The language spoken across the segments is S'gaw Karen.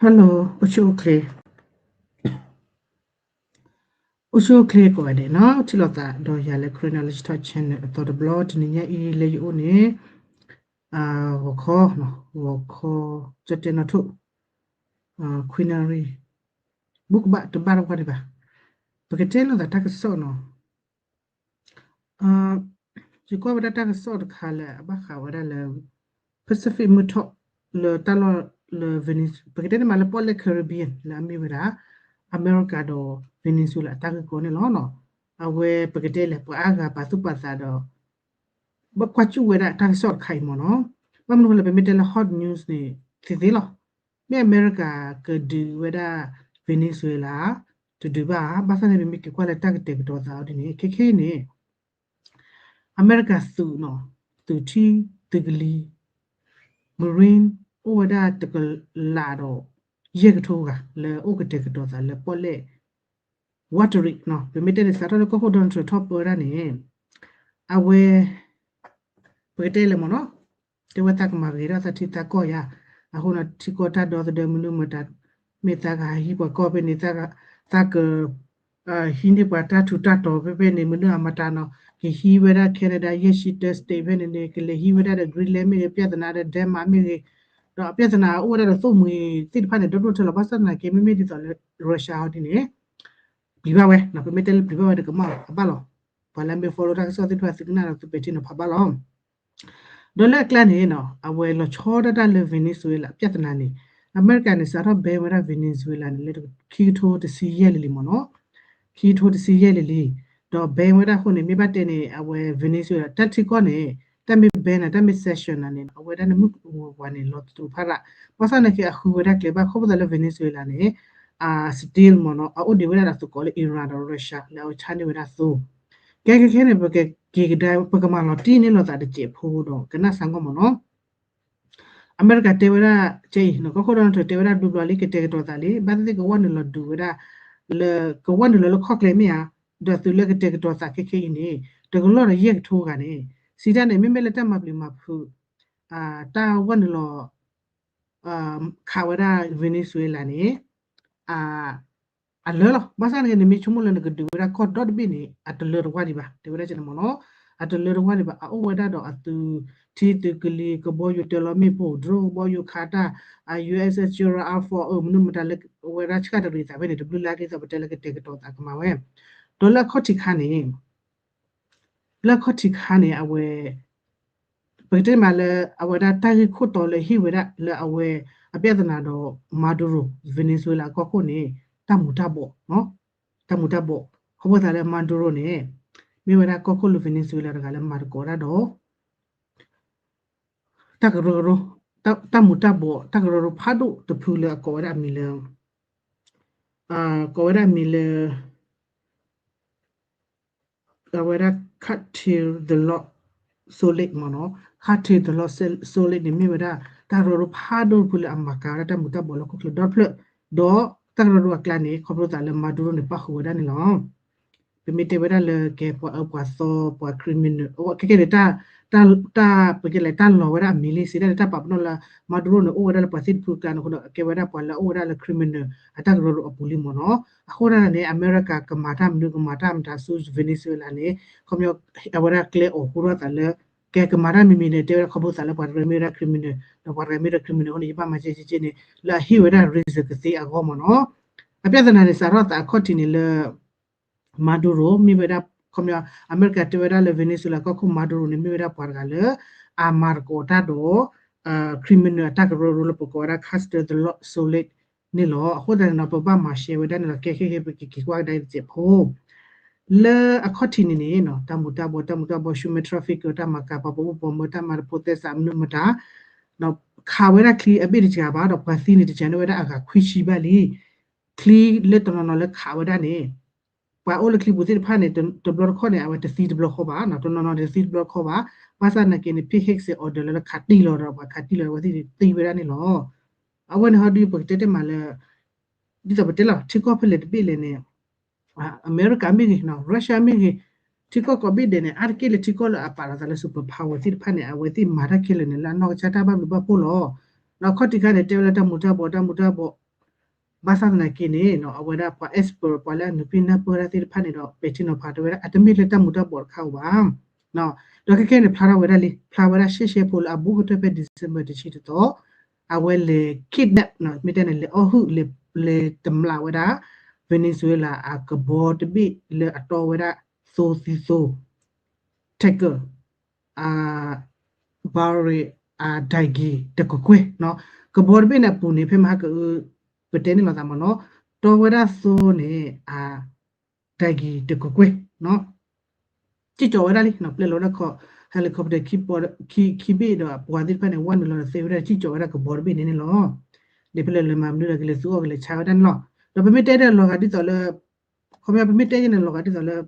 Hello, အိၣ်ဆူၣ်အိၣ်ချ့, အိၣ်ဆူၣ်အိၣ်ချ့ကိးဂၤဒဲးနီၤ, ထံၣ်လိာ်သးဒီးယၤလၢ Cranial Legit Talk Channel အသီတဘျီ, တနံၤညါအံၤလၢယအိၣ်န့ၣ် ဂီၤခီ, ဂီၤခီ ကၠီတဲနီၣ်ထိၣ်, ခွံနၣ်ရံၣ်, ဘူးကဘၣ်တဘၣ်တဝါဒံးဘၣ်, ပကတဲလိာ်သးတၢ်ကစီၣ်နီၤ. ယကွၢ်ဝဲဒၣ်တၢ်ကစီၣ်တခါလၢအဘၣ်ဃးဝဲဒၣ်လၢ Pacific မုၢ်ထီၣ်လၢတၢ်လီၢ်လၢ Vene-, ပကတဲန့ၣ်မးလၢပီၣ်လဲၣ် Caribbean လၢအမ့ၢ်ဝဲဒၣ် အမဲရကၤဒီး Venezuela အတၢ်ဂ့ၢ်ကီန့ၣ်လီၤနီၤ. အဝဲပကတဲလဲၣ် ပှၤအါဂၤပာ်သူၣ်ပာ်သးဒီး ဘၣ်ကွၢ်ကၠူၣ်ဝဲဒၣ်တၢ်ကစီၣ်တခါအံၤမ့ၢ်နီၤ. ဘၣ်မနုၤဃိလဲၣ် ပမ့ၢ်တဲလၢ hot news န့ၣ် သ့သ့လီၤ. မ့ၢ်အမဲရကၤကဒုးဝဲဒၣ် Venezuela တဒုးဘၣ်, ဘၣ်ဆၣ်န့ၣ် ပမ့ၢ်က့ၤကွၢ်လၢတၢ်ကတဲာ်ကတီၤသးအီၤဒ်န့ၣ် ခဲခဲအံၤန့ၣ် အမဲရကၤသုးနီၤ, သုးထံသုးကလံၤ Marine အိၣ်ဝဲဒၣ်တကလးဒီးယဲၢ်ကထိဂၤ လၢအိၣ်ကတဲာ်ကတီၤသးလၢပီၣ်လဲၣ် Watergate နီၤ. ပမ့ၢ်တဲန့ၣ် စးထီၣ်လၢကီၢ်ခိၣ် Donald Trump ထီၣ်ပၢဝဲဒၣ်န့ၣ် အဝဲ ပကတဲလဲၣ်မ့ၢ်နီၤ, တဲဝဲသးကမၤဂ့ၤထီၣ်သးထံသးကီၢ်ယါ, အဃိန့ၣ် ထံကီၢ်တၢ်ဒီသဒၢမနုၤမတၤ, မ့ၢ်သးကဟးဟံးပှၤကီၢ်ဖဲန့ၣ်, သးက ဟံးန့ၢ်ပှၤတၢ်ထူးတၢ်တီၤဖဲဖဲန့ၣ် မနုၤအမတၤနီၤ, ကဟံးဝဲဒၣ် Canada ယဲၢ်ဆံတၢ state ဖဲန့ၣ်န့ၣ် ကလဲၤဟံးဝဲဒၣ်ဒီး Greenland မ့ၢ်ဂ့ၤ, ပြဿနာဒီး Denmark မ့ၢ်ဂ့ၤ, ဒီးအပြဿနာအိၣ်ဝဲဒၣ်ဒီးသိၣ်မှံၤသ့ၣ်တဖၣ်န့ၣ် ဒီဒိၣ်ထဲလီၤ. ဘၣ်ဆၣ်သနာ်က့ မ့မ့ၢ်ဒ်သိးလၢ Russia ဟီဒ်န့ၣ် ပျံၤဘၣ်ဝဲ, ပမ့ၢ်တဲလၢပျံၤဘၣ်ဝဲဒီးကမၣ်အဘၣ်လီၤ. ပှၤလၢမ့ၢ် follow တၢ်ကစီၣ်သ့ၣ်တဖၣ်သုကနၣ်ဒီးသုပဲာ်ထံနီၤဖးဘၣ်လီၤ. ဒီးလၢအကျါန့ၣ်နီၤ အဝဲလီၤဆီဒၣ်တၢ်လၢ Venezuela ပြဿနာန့ၣ် အမဲရကၤန့ၣ် စးထီၣ် ban ဝဲဒၣ် Venezuela န့ၣ် လၢခံကထိတဆံယဲၢ်လံလံမ့ၢ်နီၤ, ခံကထိတဆံယဲၢ်လံလံ, ဒီး ban ဝဲဒၣ်အဃိန့ၣ် မ့ၢ်ဘၣ်တဲန့ၣ် အဝဲ Venezuela တၢ်ထံကီၢ်န့ၣ် တၢ်မ့ၢ် ban န့ၣ် တၢ်မ့ၢ် sanction န့ၣ် အဝဲဒၣ်န့ၣ်မုၢ်ဝၤန့ၣ် လီၤတူာ်ဖးဒၣ်, ဘၣ်ဆၣ်သနာ်က့ အဃုဝဲဒၣ်ကျဲဘၣ် ခီဖျိသးလၢ Venezuela န့ၣ် အ still မ့ၢ်နီၤ အအိၣ်ဒံးဝဲဒၣ်ဒီးသုးကိးလၢ Iran ဒီး Russia လၢအဝဲဆါန့ၢ်ဝဲဒၣ်အသိး, ကဲခဲခဲန့ၣ် ပကက့ၤကဒါ ပကမၤလီၤတံၢ်န့ၢ်လိာ်သးတစဲးဖိဒီး ကနၣ်စ့ၢ်ကီးမ့ၢ်နီၤ. အမဲရကၤတဲဝဲဒၣ် ကဲအံၤ ကီၢ်ခိၣ် Donald Trump တဲဝဲဒၣ်ဘျီဘျီလံ ကတဲာ်ကတီၤသးလံ, ဘၣ်သ့ၣ်သ့ၣ်ကဝဲၢ်နုာ်လီၤဒုးဝဲဒၣ် လၢ ကဝဲၢ်နုာ်လီၤလၢခီၣ်ကျဲမ့ၢ်ဧါ, ဒီးသုးလၢကတဲာ်ကတီၤသးခဲခဲအံၤန့ၣ် တကလီၢ်ဒီးယဲၢ်ကထိဂၤန့ၣ် စံးတၢ်န့ၣ် မ့မ့ၢ်လၢတၢ်မၤပျံၤမၤဖုး တၢ်ဝဲၢ်နုာ်လီၤ ခးဝဲဒၣ် Venezuela န့ၣ် အလၢလီၤ. ဘၣ်ဆၣ်န့ၣ် နမ့ၢ်ဆိကမိၣ်လၢနကဒုးဝဲဒၣ်ကီၢ်ဒီတဘ့ၣ်န့ၣ် အတလၢတဝါဒံးဘၣ်, တဲဝဲဒၣ်ကဲန့ၣ်မ့ၢ်နီၤ, အတလၢတဝါဒံးဘၣ်, အအိၣ်ဝဲဒၣ်ဒီးအသုး ထံသုးကလံၤ ကဘီယူၤတၢလီၤမ့ၣ်ပိၢ် drone ကဘီယူၤခးတၢ် USS Gerald R four မနုၤမတၤလၢ အဝဲဒၣ်ဆှၣ်တရံးသးဖဲန့ၣ် တဘျုးလၢ်ဒ်သိးပတဲလၢကတဲာ်ကတီၤသးကမၤဝဲ, ဒီးလၢအခီၣ်ထံးခါန့ၣ် လၢအခီၣ်ထံးခါန့ၣ် အဝဲ ပကတဲမးလၢ အဝဲဒၣ်တၢ်ဂ့ၢ်ခိၣ်တီလၢဟ့ၣ်ဝဲဒၣ်လၢအဝဲ အပြဿနာဒီး Maduro Venezuela အကီၢ်ခိၣ်န့ၣ် တၢ်မူၤတၢ်ဘှီး, တၢ်မူၤတၢ်ဘှီး, ခီဖျိသးလၢ Maduro န့ၣ် မ့ၢ်ဝဲဒၣ်ကီၢ်ခိၣ်လၢ Venezuela တဂၤလၢမၤသကိးတၢ်ဒီး တၢ်ကရၢကရိ, တၢ်မူၤတၢ်ဘှီး တၢ်ကရၢကရိဖးဒိၣ်တဖုလၢအကိးဝဲဒၣ်အမံၤလၢ ကိးဝဲဒၣ်အမံၤလၢ အဝဲဒၣ် Cartel de los Soles မ့ၢ်နီၤ, Cartel de los Soles န့ၣ် မ့ၢ်ဝဲဒၣ် တၢ်ကရၢကရိဖးဒိၣ်တဖုလၢအမၤကၤဝဲဒၣ် တၢ်မူၤတၢ်ဘှီးလၢဟီၣ်ခိၣ်ချၢဒီဖျၢၣ်, ဒီးတၢ်ကရၢကရိအကျါန့ၣ် ခီဖျိသးလၢ Maduro န့ၣ် ပၣ်ဃုာ်ဝဲဒၣ်န့ၣ်လီၤ. ပမ့ၢ်တဲဝဲဒၣ်လၢကဲပှၤအၢပှၤသီ ပှၤ criminal အဝဲခဲကဲန့ၣ် တၢ် တၢ် ပကလဲၤတၢ်လီၤဝဲဒၣ်အမံၤလံ စံးဒၣ်လၢတၢ်ပာ်ပနီၣ်လၢ Maduro န့ၣ် အိၣ်ဝဲဒၣ်လၢပှၤသ့ၣ်တဖုအကျါန့ၣ်အဃိဒီး ကဲဝဲဒၣ်ပှၤလၢအအိၣ်ဝဲဒၣ်လၢ criminal အတၢ်ကရၢကရိအပူၤလံမ့ၢ်နီၤ. အဃိသတးန့ၣ် အမဲရကၤကမၤတၢ်မနုၤ ကမၤတၢ်မတၤဆူ Venezuela န့ၣ် ခီပညီ အဝဲဒၣ်ကျဲအိၣ်ဃူထီၣ်သးလၢ ကဲကမၤတၢ်မံၤမံၤန့ၣ် တဲဝဲဒၣ်ခီဖျိသးလၢပှၤတဂၤမ့ၢ်ဝဲဒၣ် criminal ဒီးပှၤတဂၤမ့ၢ်ဝဲဒၣ် criminal အဃိန့ၣ် ယဘၣ်မၤကဲကဲကဲန့ၣ် လၢအဟ့ၣ်ဝဲဒၣ် reason ကသ့အဂီၢ်မ့ၢ်နီၤ. အပြဿနာန့ၣ် စးထီၣ်သးအခီၣ်ထံးန့ၣ်လၢ Maduro မ့ၢ်ဝဲဒၣ် ခီပညီ အမဲရကၤတဲဝဲဒၣ်လၢ Venezuela ကီၢ်ခိၣ် Maduro န့ၣ် မ့ၢ်ဝဲဒၣ်ပှၤတဂၤလၢ အမၤသကိးတၢ်ဒီး criminal အတၢ်ကရၢကရိလၢပကိးဝဲဒၣ် Cartel de los Soles န့ၣ်လီၤ. အဃိသတးန့ၣ်ဒီး ပဘၣ်မၤရှဲဝဲဒၣ်န့ၣ်လီၤ. ကဲခဲခဲ ပကက့ၤကွၢ်ကဒါတစဲးဖိ လၢအခီၣ်ထံးန့ၣ်န့ၣ် တၢ်မူၤတၢ်ဘှီး တၢ်မူၤတၢ်ဘှီး human trafficker တၢ်မၤကၤပှၤပိာ်မုၣ်ပိာ်မၢၤ တၢ်မၤတဖိးသဲစးမနုၤမတၤ ခးဝဲဒၣ်ချံအဘ့ၣ်တစှၤဘၣ်ဒီး ပှၤသံန့ၣ်တစှၤန့ၢ်ဝဲဒၣ်အဂၤခွံဆံဘၣ်လံ. ချံလၢတနီၤနီၤလၢခးဝဲဒၣ်န့ၣ် ပှၤအိၣ်လၢချံပူၤသ့ၣ်တဖၣ်န့ၣ် တဘျီတခီၣ်န့ၣ် အဝဲတသံတဘျီဃီဘၣ်, တနီၤနီၤန့ၣ်တသံတဘျီဃီဘၣ်. ဘၣ်ဆၣ်သနာ်က့န့ၣ် ဖဲ executive order လၢခးတံၢ်လီၤဒီး ပှၤခးတံၢ်လီၤဒီး အဝဲသ့ၣ်န့ၣ်သံဝဲဒၣ်န့ၣ်လီၤ. အဝဲန့ၣ်ဟီဒုး ပကတဲတဲမးလၢ ဒ်သိးပတဲလီၤ ထံကီၢ်ဖဲလဲၣ်တဘ့ၣ်လဲၣ်န့ၣ် အမဲရကၤမ့ၢ်ဂ့ၤ Russia မ့ၢ်ဂ့ၤ ထံကီၢ်ကိးဘ့ၣ်ဒဲးန့ၣ် အါတက့ၢ်လၢထံကီၢ်လၢအပာ်လီၤသးလၢ superpower သ့ၣ်တဖၣ်န့ၣ် အဝဲသ့ၣ်မၤတၢ်ခဲလၢာ်န့ၣ် လၢအနီၢ်ကစၢ်တၢ်ဘၣ်ဘျုးဘၣ်ဖှိၣ်လီၤ. ဒီးအခီၣ်ထံးခါန့ၣ် တဲဝဲလၢတၢ်မူၤတၢ်ဘှီး တၢ်မူၤတၢ်ဘှီး ဘၣ်ဆၣ်သနာ်က့န့ၣ် အဝဲဒၣ်ပှၤ expert ပှၤလၢအနုာ်ပံနၢ်ပၢၢ်တၢ်သ့ၣ်တဖၣ်န့ၣ်ဒီး ပဲာ်ထံနီၤဖးတဲဝဲဒၣ် အတမ့ၢ်လၢတၢ်မူၤတၢ်ဘှီးတခါဧိၤဘၣ်. ဒီးခဲခဲန့ၣ် ဖျါထီၣ်ဝဲဒၣ်လံ ဖျါဝဲဒၣ်ရှဲရှဲဖိလၢအဘူးကတၢၢ်ဖဲ December တဆံတသီ အဝဲလဲၤ kidnap မ့ၢ်တဲန့ၣ် လဲၤအီၣ်ဟုၣ် လဲၤတမျးဝဲဒၣ် Venezuela အကဘီတဘ့ၣ်လၢအတီဝဲဒၣ်သိသံသိ tanker အ barrel အ tanker တကကွဲၢ် ကဘီတဘ့ၣ်န့ၣ်အပူၤန့ၣ် ဖဲမဟါကအု ပတဲန့ၣ်လီၤသးမ့ၢ်နီၤ တီဝဲဒၣ်သိန့ၣ် အ tanker တကကွဲၢ် စံၣ်ကၠီၤဝဲဒၣ်လံ ပျဲလီၤဝဲဒၣ် helicopter ခံဘ့ၣ်ဒီးအပှၤသ့ၣ်တဖၣ်န့ၣ် ဝဲနုာ်လီၤဒီးသ့ဝဲဒၣ် စံၣ်ကၠီၤဝဲဒၣ်ကဘီတဘ့ၣ်န့ၣ်န့ၣ်လီၤ. ဒ်ဖဲလဲၣ်လဲၤမၤမနုၤဒီးကလဲၤသူအီၣ်ကလဲၤဆါဝဲဒၣ်န့ၣ်လီၤ. ဒီးပမ့ၢ်တဲဒၣ်လီၤဂာ်ဒ်သိးလၢ ခီပညီ ပမ့ၢ်တဲယဲန့ၣ်လီၤဂာ်ဒ်သိးလၢ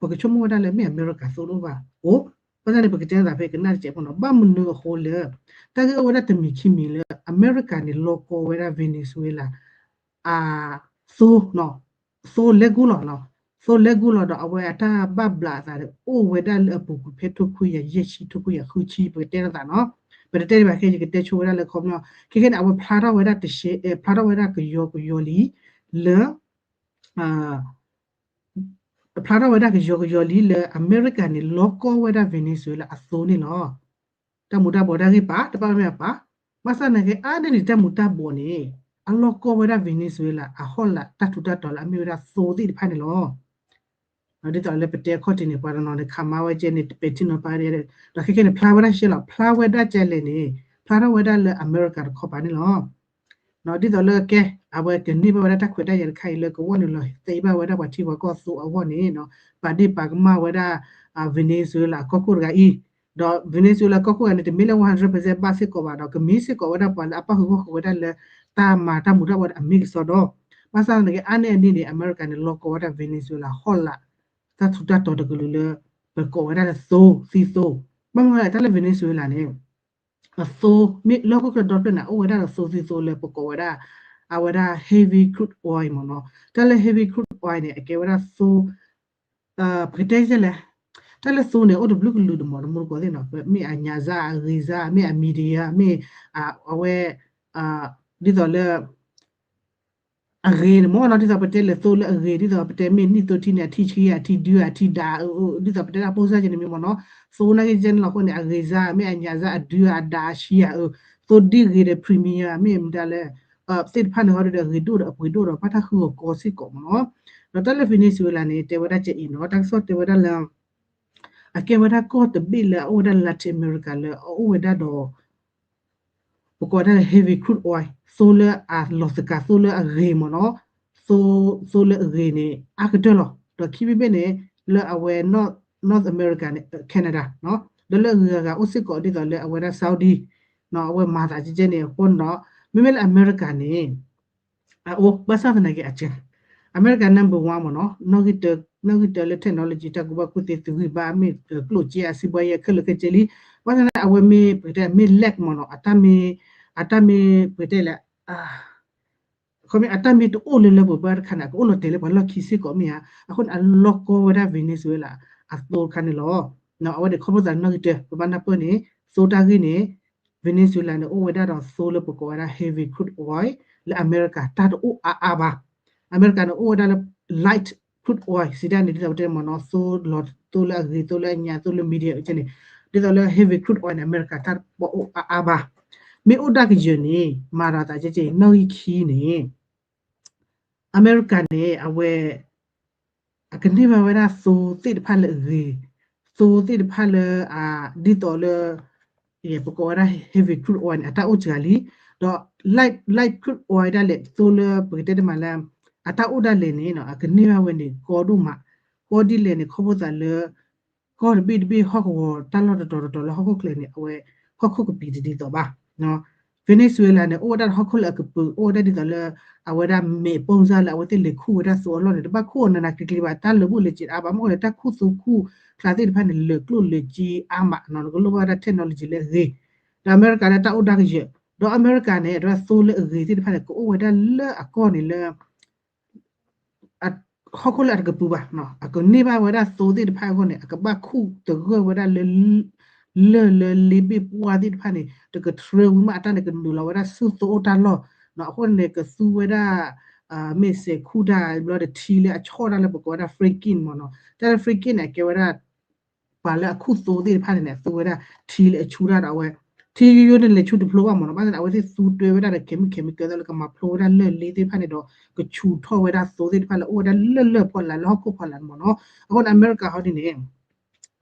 ပကဆိကမိၣ်ဝဲဒၣ်လၢမ့ၢ်အမဲရကၤသိတအိၣ်ဘၣ်အိၣ်, ဘၣ်ဆၣ်န့ၣ် ပကတဲသးဖဲကနၣ်တစဲးဖိနီၤ ဘၣ်မနုၤအဃိလၢ တၢ်ဂ့ၢ်အိၣ်ဝဲဒၣ်တမံၤခံမံၤလၢ အမဲရကၤန့ၣ် လီၤကီဝဲဒၣ် Venezuela အသိ သိလဲကူလီၤနီၤ, သိလဲကူလီၤဒီး အဝဲအတၢ်ဘၣ်ဘျးအသးန့ၣ် အိၣ်ဝဲဒၣ်လၢအပူၤကွံာ်ဖဲထိခွံကယၤယဲၢ်ဆံ ထိခွံကယၤဃုဆံ ပကတဲသးနီၤ, ပတတဲဒံးဘၣ်ခဲ ယကတဲဆိဝဲဒၣ်လၢခီပညီ ခဲခဲန့ၣ် အဝဲဖျါထီၣ်ဝဲဒၣ်တရှဲ ဖျါထီၣ်ဝဲဒၣ်ကယီကယီလံ လၢ ဖျါထီၣ်ဝဲဒၣ်ကယီကယီလံလၢအမဲရကၤန့ၣ် လီၤကီဝဲဒၣ် Venezuela အသိန့ၣ်လီၤ. တၢ်မူၤတၢ်ဘှီးတၢ်ဂ့ၢ်ပာ် တဘၣ်မ့ၢ်အပာ်, ဘၣ်ဆၣ်သနာ်က့ အါန့ၢ်န့ၣ်တၢ်မူၤတၢ်ဘှီးန့ၣ် အလီၤကီဝဲဒၣ် Venezuela အဟီၣ်လာ်တၢ်ထူးတၢ်တီၤလၢအမ့ၢ်ဝဲဒၣ်သိသ့ၣ်တဖၣ်န့ၣ်လီၤ. ဒ်သိးလၢပတဲအခီၣ်ထံးန့ၣ် ပှၤတနီၤန့ၣ် ခးမါဝဲကဲန့ၣ် ပဲာ်ထံနီၤဖး ဒီးခဲခဲန့ၣ် ဖျါဝဲဒၣ်ရှဲလီၤ ဖျါဝဲဒၣ်ကဲလဲၣ်န့ၣ် ဖျါထီၣ်ဝဲဒၣ်လၢအမဲရကၤတခီပၤန့ၣ်လီၤ. ဒ်သိးလၢကဲ အဝဲကန့ၢ်ဘၣ်ဝဲဒၣ်တၢ်ခွဲးတၢ်ယာ်တခါအံၤလၢကဝီၤနုာ်လီၤသ့ဘၣ်ဝဲဒၣ်ပှၤထံပှၤကီၢ်သိအဂီၢ်န့ၣ် ပာ်ဒ့ၣ်ပာ်ကမၣ်ဝဲဒၣ် Venezuela အကီၢ်ခိၣ်တဂၤအံၤ, ဒီး Venezuela ကီၢ်ခိၣ်တဂၤန့ၣ် တမ့ၢ်လၢ one hundred percent ဘၣ်စ့ၢ်ကီးဘၣ်ဒီး ကမ့ၢ်စ့ၢ်ကီးဝဲဒၣ်ပှၤလၢအပၣ်ဃုာ်ဂီၢ်ဃုာ်ဝဲဒၣ်လၢ တၢ်မၤတၢ်မူၤတၢ်ဘှီးအမ့ၢ်ကစီဒီ, ဘၣ်ဆၣ်သနာ်က့ အါန့ၢ်အန့ၣ်န့ၣ် အမဲရကၤန့ၣ် လီၤကီဝဲဒၣ် Venezuela ဟီၣ်လာ် တၢ်ထူးတၢ်တီၤတကလုာ်လၢ ပကိးဝဲဒၣ်လၢသိ သံသိ, ဘၣ်မနုၤလဲၣ် တၢ်လၢ Venezuela န့ၣ် အသိ မ့ၢ်လၢဟီၣ်ခိၣ်ချၢဒီဖျၢၣ်န့ၣ် အိၣ်ဝဲဒၣ်ဒီးသိသံသိလၢပကိးဝဲဒၣ် အဝဲဒၣ် heavy crude oil မ့ၢ်နီၤ, တၢ်လၢ heavy crude oil န့ၣ် အကဲဝဲဒၣ်သိ ပကတဲလဲၣ်, တၢ်လၢသိန့ၣ် အိၣ်တဘျုးကလုာ်တမီၤတမူတကိးသ့ၣ်နီၤ, မ့ၢ်အညၣ်စၢ် အဂ့ၤစၢ် မ့ၢ်အ medium မ့ၢ် အဝဲ ဒ်သိးလၢ အဂ့ၤန့ၣ်မ့ၢ်နီၤ, ဒ်သိးပတဲလဲၤသိလၢအဂ့ၤ ဒ်သိးပတဲမ့ၢ်နံၣ်သိထံန့ၣ် အထံဆှံ အထံဒု အထံဒါ ဒ်သိးပတဲဒၣ်ပိၢ်စၢ်ကဲန့ၣ်မ့ၢ်မ့ၢ်နီၤ, သိနာ်က့ကဲန့ၣ်လီၤအဃိန့ၣ် အဂ့ၤစၢ် မ့ၢ်အညၣ်စၢ် အဒု အဒါ အဆှံ အအၢ, သိဒ်ဂ့ၤဒီး premium မ့ၢ်မတၤလဲၣ် သ့ၣ်တဖၣ်န့ၣ်ဟီဒုဒီးအဂ့ၤဒိၣ်ဒီးအပှ့ၤဒိၣ်ဒီးဘၣ်တၢ်ဃုအီၤကီစ့ၢ်ကီးမ့ၢ်နီၤ, ဒီးတၢ်လၢ Venezuela န့ၣ် တဲဝဲဒၣ်ကဲအံၤနီၤ, တၢ်ကစီၣ်တဲဝဲဒၣ်လၢ အကဲဝဲဒၣ်ကီၢ်တဘ့ၣ်လၢအအိၣ်ဝဲဒၣ် Latin America လၢအအိၣ်ဝဲဒၣ်ဒီး ပကိးဝဲဒၣ်လၢ heavy crude oil သိလၢအလီၤသကၤ သိလၢအဂ့ၤမ့ၢ်နီၤ, သိ သိလၢအဂ့ၤန့ၣ် အါကတၢၢ်လီၤ. ဒီးခံဘ့ၣ်ဘ့ၣ်န့ၣ် လၢအဝဲ North North America န့ၣ် Canada နီၤ, ဒီးလၢအဂုၤအဂၤအိၣ်စ့ၢ်ကီး ဒ်သိးလၢအဝဲဒၣ် Saudi နီၤ, အဝဲမၤသးကဲကဲန့ၣ်အဃိနီၤ, မ့မ့ၢ်လၢအမဲရကၤန့ၣ် အအိၣ် ဘၣ်ဆၣ်သနာ်က့အကဲ အမဲရကၤ number one မ့ၢ်နီၤ, နီၣ်ဂံၢ်တၢ နီၣ်ဂံၢ်တၢလၢ technology တၢ်ကူၣ်ဘၣ်ကူၣ်သ့သုးဂံၢ်ဘါ မ့ၢ်ကျိၣ်စ့အစံးဘှါယဲခဲလၢာ်ခဲဆ့လံ, ဘၣ်ဆၣ်သနာ်က့ အဝဲမ့ၢ်ပကတဲမ့ၢ် lack မ့ၢ်နီၤ, အတၢ်မ့ၢ် အတၢ်မ့ၢ်ပကတဲလဲၣ် ခီမ့ၢ်အတၢ်မ့ၢ်တအိၣ်လၢလၢပှဲၤပှဲၤတခါန့ၣ် အကအိၣ်လီၤတဲာ်လၢပှၤလီၢ်ခံစ့ၢ်ကီးမ့ၢ်ဧါ, အဃိန့ၣ် အလီၤကီဝဲဒၣ် Venezuela အသိတခါန့ၣ်လီၤ. အဝဲန့ၣ်ခီဖျိသးနီၣ်ဂံၢ်တၢ ပဘၣ်နၢ်ပၢၢ်န့ၣ် သိတၢ်ဂ့ၢ်န့ၣ် Venezuela န့ၣ် အိၣ်ဝဲဒၣ်ဒီးသိလၢပကိးဝဲဒၣ် heavy crude oil လၢအမဲရကၤ တၢ်တအိၣ်အါအါဘၣ်. အမဲရကၤန့ၣ် အိၣ်ဝဲဒၣ်လၢ light crude oil စံးဒၣ်န့ၣ် ဒ်သိးပတဲမ့ၢ်နီၤ သိလီၤ သိလၢအဂ့ၤ သိလၢအညါ သိလၢ medium ကဲန့ၣ် ဒ်သိးလၢ heavy crude oil န့ၣ် အမဲရကၤ တၢ်တအိၣ်အါအါဘၣ်. မ့ၢ်အိၣ်ဒၣ်ကယၢၤန့ၣ် မၤဒီးသးကဲကဲ နီၣ်ဂံၢ်ခံန့ၣ် အမဲရကၤန့ၣ် အဝဲ အကန့ၢ်ဘၣ်ဝဲဒၣ်သိသ့ၣ်တဖၣ်လၢအဂ့ၤ, သိသ့ၣ်တဖၣ်လၢ အ ဒ်သိးလၢ ပကိးဝဲဒၣ် heavy crude oil န့ၣ် အတၢ်အိၣ်စှၤလံ, ဒီး light light crude oil ဒၣ်လဲာ် သိလၢပကတဲတမံၤလၢ အတၢ်အိၣ်ဒၣ်လဲာ်န့ၣ် အကန့ၢ်ဘၣ်ဝဲန့ၣ် ကီဒိၣ်မး, ကီဒ်လဲၣ်န့ၣ် ခီဖျိသးလၢ ကီၢ်တဘ့ၣ်တဘ့ၣ်ဟီၣ်ကဝီၤတၢ်လီၢ်တတီၤတတီၤလၢဟီၣ်ခိၣ်ချၢန့ၣ် အဝဲ ဟီၣ်ခိၣ်ကပံာ်တဒ်သိးဘၣ်. Venezuela န့ၣ် အိၣ်ဝဲဒၣ်ဟီၣ်ခိၣ်လၢအကပၤ အိၣ်ဝဲဒၣ်ဒ်သိးလၢ အဝဲဒၣ်မဲာ်ပိၢ်စၢ်လၢအဝဲသ့ၣ်လဲၤခူၣ်ဝဲဒၣ်သိအလီၢ်န့ၣ် တဘၣ်ခူၣ်အီၤနးနးကျံၤကျံၤဘၣ် တၢ်လၢာ်ဘူၣ်လၢာ်စ့းအါဘၣ် မ့ၢ်အိၣ်လၢတၢ်ခူၣ်သိခူၣ်ချါသ့ၣ်တဖၣ်န့ၣ် လၢာ်ကျိၣ်လၢာ်စ့အါမးနီၤ နကလိၣ်ဘၣ်ဝဲဒၣ် technology လၢအဂ့ၤ, ဒီးအမဲရကၤန့ၣ် တၢ်အိၣ်ဒၣ်ကယၢၤ, ဒီးအမဲရကၤန့ၣ် အဝဲဒၣ်သိလၢအဂ့ၤသ့ၣ်တဖၣ်န့ၣ် ကအိၣ်ဝဲဒၣ်လၢအကီၢ်န့ၣ်လၢ ဟီၣ်ခိၣ်လၢအတကပၤဘၣ်, အကန့ၢ်ဘၣ်ဝဲဒၣ်သိသ့ၣ်တဖၣ်အဂီၢ်န့ၣ် အကဘၣ်ခူၣ်သဂၢၢ်ဝဲဒၣ်လၢ လၢၢ်လၢလ့ဘ့ၣ်ပှၢ်သ့ၣ်တဖၣ်န့ၣ် တကထြၢဝံၤမးအတၢ်န့ၣ် ကနုာ်လီၤဝဲဒၣ်ဆူသိအိၣ်တၢ်လီၢ် အဃိန့ၣ် ကသူဝဲဒၣ် မ့ၢ်စဲးခူၣ်တၢ်ဘျီဒီး ထံလၢအဆီၣ်တၢ်လၢပကိးဝဲဒၣ် fracking မ့ၢ်နီၤ. တၢ်လၢ fracking န့ၣ် အကဲဝဲဒၣ် ပှၤလၢအခုၣ်သိသ့ၣ်တဖၣ်န့ၣ်န့ၣ် အသူဝဲဒၣ်ထံလၢအဆူၣ်တၢ်ဒီးအဝဲ ထံယိယိန့ၣ် လဲၤဆူၣ်တဖျိဘၣ်မ့ၢ်နီၤ. ဘၣ်ဆၣ်န့ၣ် အဝဲသ့ၣ်သူတွဲဝဲဒၣ်ဒီး chemical လၢကမၤဖျိဝဲဒၣ်လၢၢ်လ့သ့ၣ်တဖၣ်န့ၣ်ဒီး ကဆူၣ်ထီၣ်ဝဲဒၣ်သိသ့ၣ်တဖၣ်လၢအိၣ်ဝဲဒၣ်လၢ လၢၢ်ဖီလာ် လၢဟီၣ်ခိၣ်ဖီလာ်န့ၣ်မ့ၢ်နီၤ. အဃိန့ၣ် အမဲရကၤဟီဒ်န့ၣ်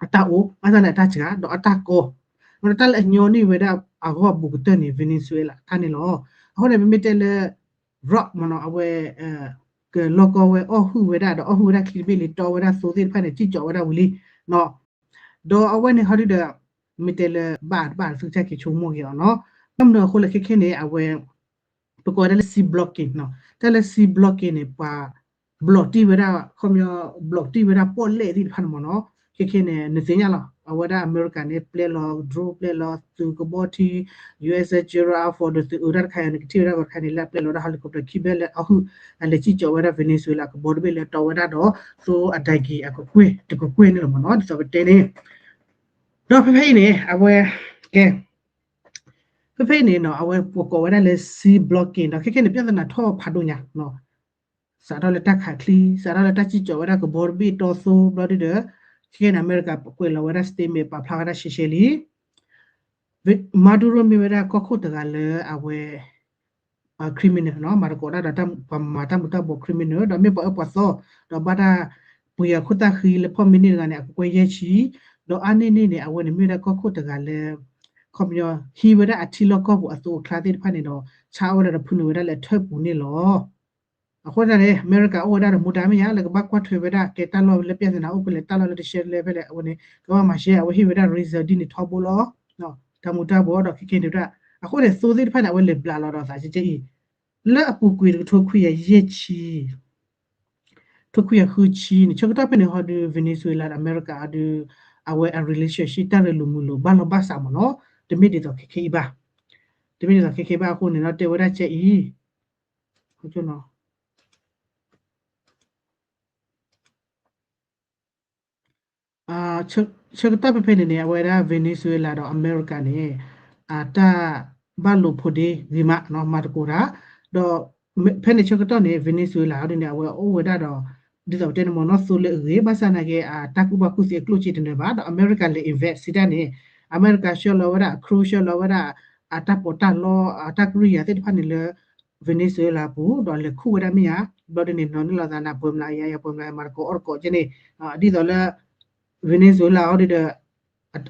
အတၢ်အိၣ် ဘၣ်ဆၣ်န့ၣ် အတၢ်စှၤ ဒီးအတၢ်ကီ ဒီးတၢ်လၢအညီနုၢ်ဝဲဒၣ်အဂီၢ်ဘူးကတၢၢ်န့ၣ် Venezuela တၢ်န့ၣ်လီၤ. အဃိန့ၣ် ပမ့ၢ်တဲလၢ rock မ့ၢ်နီၤ အဝဲ ကလီၢ်ကီဝဲအီၣ်ဟုၣ်ဝဲဒၣ် ဒီးအီၣ်ဟုၣ်ဝဲဒၣ်ချံတဘ့ၣ်လံ တီဝဲဒၣ်သိသ့ၣ်တဖၣ်န့ၣ် စံၣ်ကၠီးဝဲဒၣ်ဝံၤလံ ဒီးအဝဲန့ၣ်ဟီဒုဒီး မ့ၢ်တဲလၢဘၣ်တဘၣ်သုကစၢ်က့ၤဆိကမိၣ်က့ၤအီၤနီၤ. ဘၣ်မနုၤအဃိလဲၣ် ခဲခဲန့ၣ် အဝဲ ပကိးဝဲဒၣ်လၢ sea blocking နီၤ. တၢ်လၢ sea blocking န့ၣ် ပှၤ block တံၢ်ဝဲဒၣ် ခီပညီ block တံၢ်ဝဲဒၣ်ပီၣ်လဲၣ်သ့ၣ်တဖၣ်န့ၣ်မ့ၢ်နီၤ. ခဲခဲန့ၣ် နသ့ၣ်ညါလီၤ အဝဲဒၣ်အမဲရကၤန့ၣ် ပျဲလီၤ drone ပျဲလီၤသုးကဘီထံ ယူၢ်အ့ၣ် Gerald Ford ဒီးသုးအုးတၢ်တခါအံၤန့ၣ် ကထံၣ်ဝဲဒၣ်ဂီၤတခါန့ၣ် လၢအပျဲလီၤဝဲဒၣ် helicopter ခံဘျဲၣ်လၢအီၣ်ဟုၣ် အလဲၤစံၣ်ကၠီးဝဲဒၣ် Venezuela ကဘီတဘ့ၣ်လၢအတီဝဲဒၣ်ဒီး သိအဒၢက့ၤအကကွဲၢ်တကကွဲၢ်န့ၣ်လီၤမ့ၢ်နီၤ ဒ်သိးပတဲန့ၣ် ဒီးဖဲဖဲအံၤန့ၣ် အဝဲ ကဲ ဖဲဖဲအံၤန့ၣ်နီၤ အဝဲပကိးဝဲဒၣ်လၢ sea blocking ဒီးခဲခဲန့ၣ် ပြဿနာထီၣ်ဖးဒိၣ်ညါ စးထီၣ်လၢတၢ်ခးချံ စးထီၣ်လၢတၢ်စံၣ်ကၠီးဝဲဒၣ်ကဘီတဘ့ၣ်တီသိဘျီဒုဒီး ခဲခဲန့ၣ် အမဲရကၤကွဲးလီၤဝဲဒၣ် statement ပာ်ဖျါဝဲဒၣ်ရှဲရှဲလံ Maduro မ့ၢ်ဝဲဒၣ်ကီၢ်ခိၣ်တဂၤလၢအဝဲ criminal နီၤ မၤသကိးတၢ်ဒီးပှၤမၤတၢ်မူၤတၢ်ဘှီး criminal ဒီးမ့ၢ်ပှၤအၢပှၤသီ ဒီးဘၣ်တၢ်ပှ့ၤအခိၣ်သၣ်ဃံလၢဖီၣ်မံၤန့ၢ်တဂၤန့ၣ် အကကွဲၢ်ယဲၢ်ဆံ ဒီးအါန့ၢ်န့ၢ်န့ၣ် အဝဲန့ၣ်မ့ၢ်ဝဲဒၣ်ကီၢ်ခိၣ်တဂၤလၢ ခီပညီ ဟံးဝဲဒၣ်အထံလီၢ်ကီၢ်ပူၤအသိးအကျါသ့ၣ်တဖၣ်န့ၣ်ဒီး ဆါအီၣ်ဝဲဒၣ်ဒီးဖုနုာ်ဝဲဒၣ်လၢအထၢၣ်ပူၤန့ၣ်လီၤ. အဃိသတးန့ၣ် အမဲရကၤအိၣ်ဝဲဒၣ်ဒီးမူဒါမ့ၢ်ဧါ လၢကဘၣ်ကွၢ်ထွဲဝဲဒၣ် ကဲတၢ်လီၢ်လၢ ပြဿနာ အိၣ်ဖဲလဲၣ် တၢ်လီၢ်လၢတရှဲလဲၣ်ဖဲလဲၣ် အဝဲန့ၣ် ကဘၣ်မၤရှဲ အဝဲဟ့ၣ်ဝဲဒၣ် reason ဒ်န့ၣ်ထီဘိလီၤ. တၢ်မူၤတၢ်ဘှီးဒီးခဲခဲန့ၣ်ဝဲဒၣ် အဃိန့ၣ် သိသ့ၣ်တဖၣ်န့ၣ် အဝဲလဲၤဘျးလီၤဒီးသးကဲကဲအံၤ လၢအပူၤကွံာ်တကထိခွံကယၤယဲၢ်ဆံ ထိခွံကယၤဃုဆံန့ၣ် ဆၢကတီၢ်ဖဲန့ၣ်ဟီဒု Venezuela ဒီးအမဲရကၤအီၤဒု အဝဲအ relationship တၢ်ရ့လိာ်မုာ်လိာ်ဘၣ်လီၤဘၣ်စးမ့ၢ်နီၤ တမ့ၢ်ဒ်သိးခဲခဲအံၤဘၣ် တမ့ၢ်ဒ်သိးခဲခဲဘၣ်အဃိန့ၣ်ဒီး တဲဝဲဒၣ်ကဲအံၤ ဆၢကတီၢ်ဖဲဖဲန့ၣ်န့ၣ် အဝဲဒၣ် Venezuela ဒီးအမဲရကၤန့ၣ် အတၢ်ဘၣ်လိာ်ဖိးဒ့ဂ့ၤမး မၤသကိးတၢ် ဒီးဖဲန့ၣ်ဆၢကတီၢ်န့ၣ် Venezuela အီၤဒုန့ၣ် အဝဲအိၣ်ဝဲဒၣ်ဒီး ဒ်သိးပတဲန့ၣ်မ့ၢ်နီၤ သိလၢအဂ့ၤ ဘၣ်ဆၣ်သနာ်က့ အတၢ်ကူၣ်ဘၣ်ကူၣ်သ့အကျိၣ်စ့တနၢၤဘၣ် ဒီးအမဲရကၤလဲၤ invest စံးတၢ်န့ၣ် အမဲရကၤဆှၢလီၤဝဲဒၣ် အ crew ဆှၢလီၤဝဲဒၣ် အတၢ်ပီးတၢ်လီ အတၢ်ကရံၣ်ယၤသ့ၣ်တဖၣ်န့ၣ်လၢ Venezuela ပူၤ ဒီးလဲၤခူၣ်ဝဲဒၣ်မ့ၢ်ဧါ ဘျီဒ်န့ၣ် နီၤန့ၢ်လီၤသးနၤ ပှဲၤမျးယၤယၤ ပှဲၤမျးယၤမၤသကိးအီၣ်သကိးကဲန့ၣ် ဒ်သိးလၢ Venezuela အီၤဒုဒီး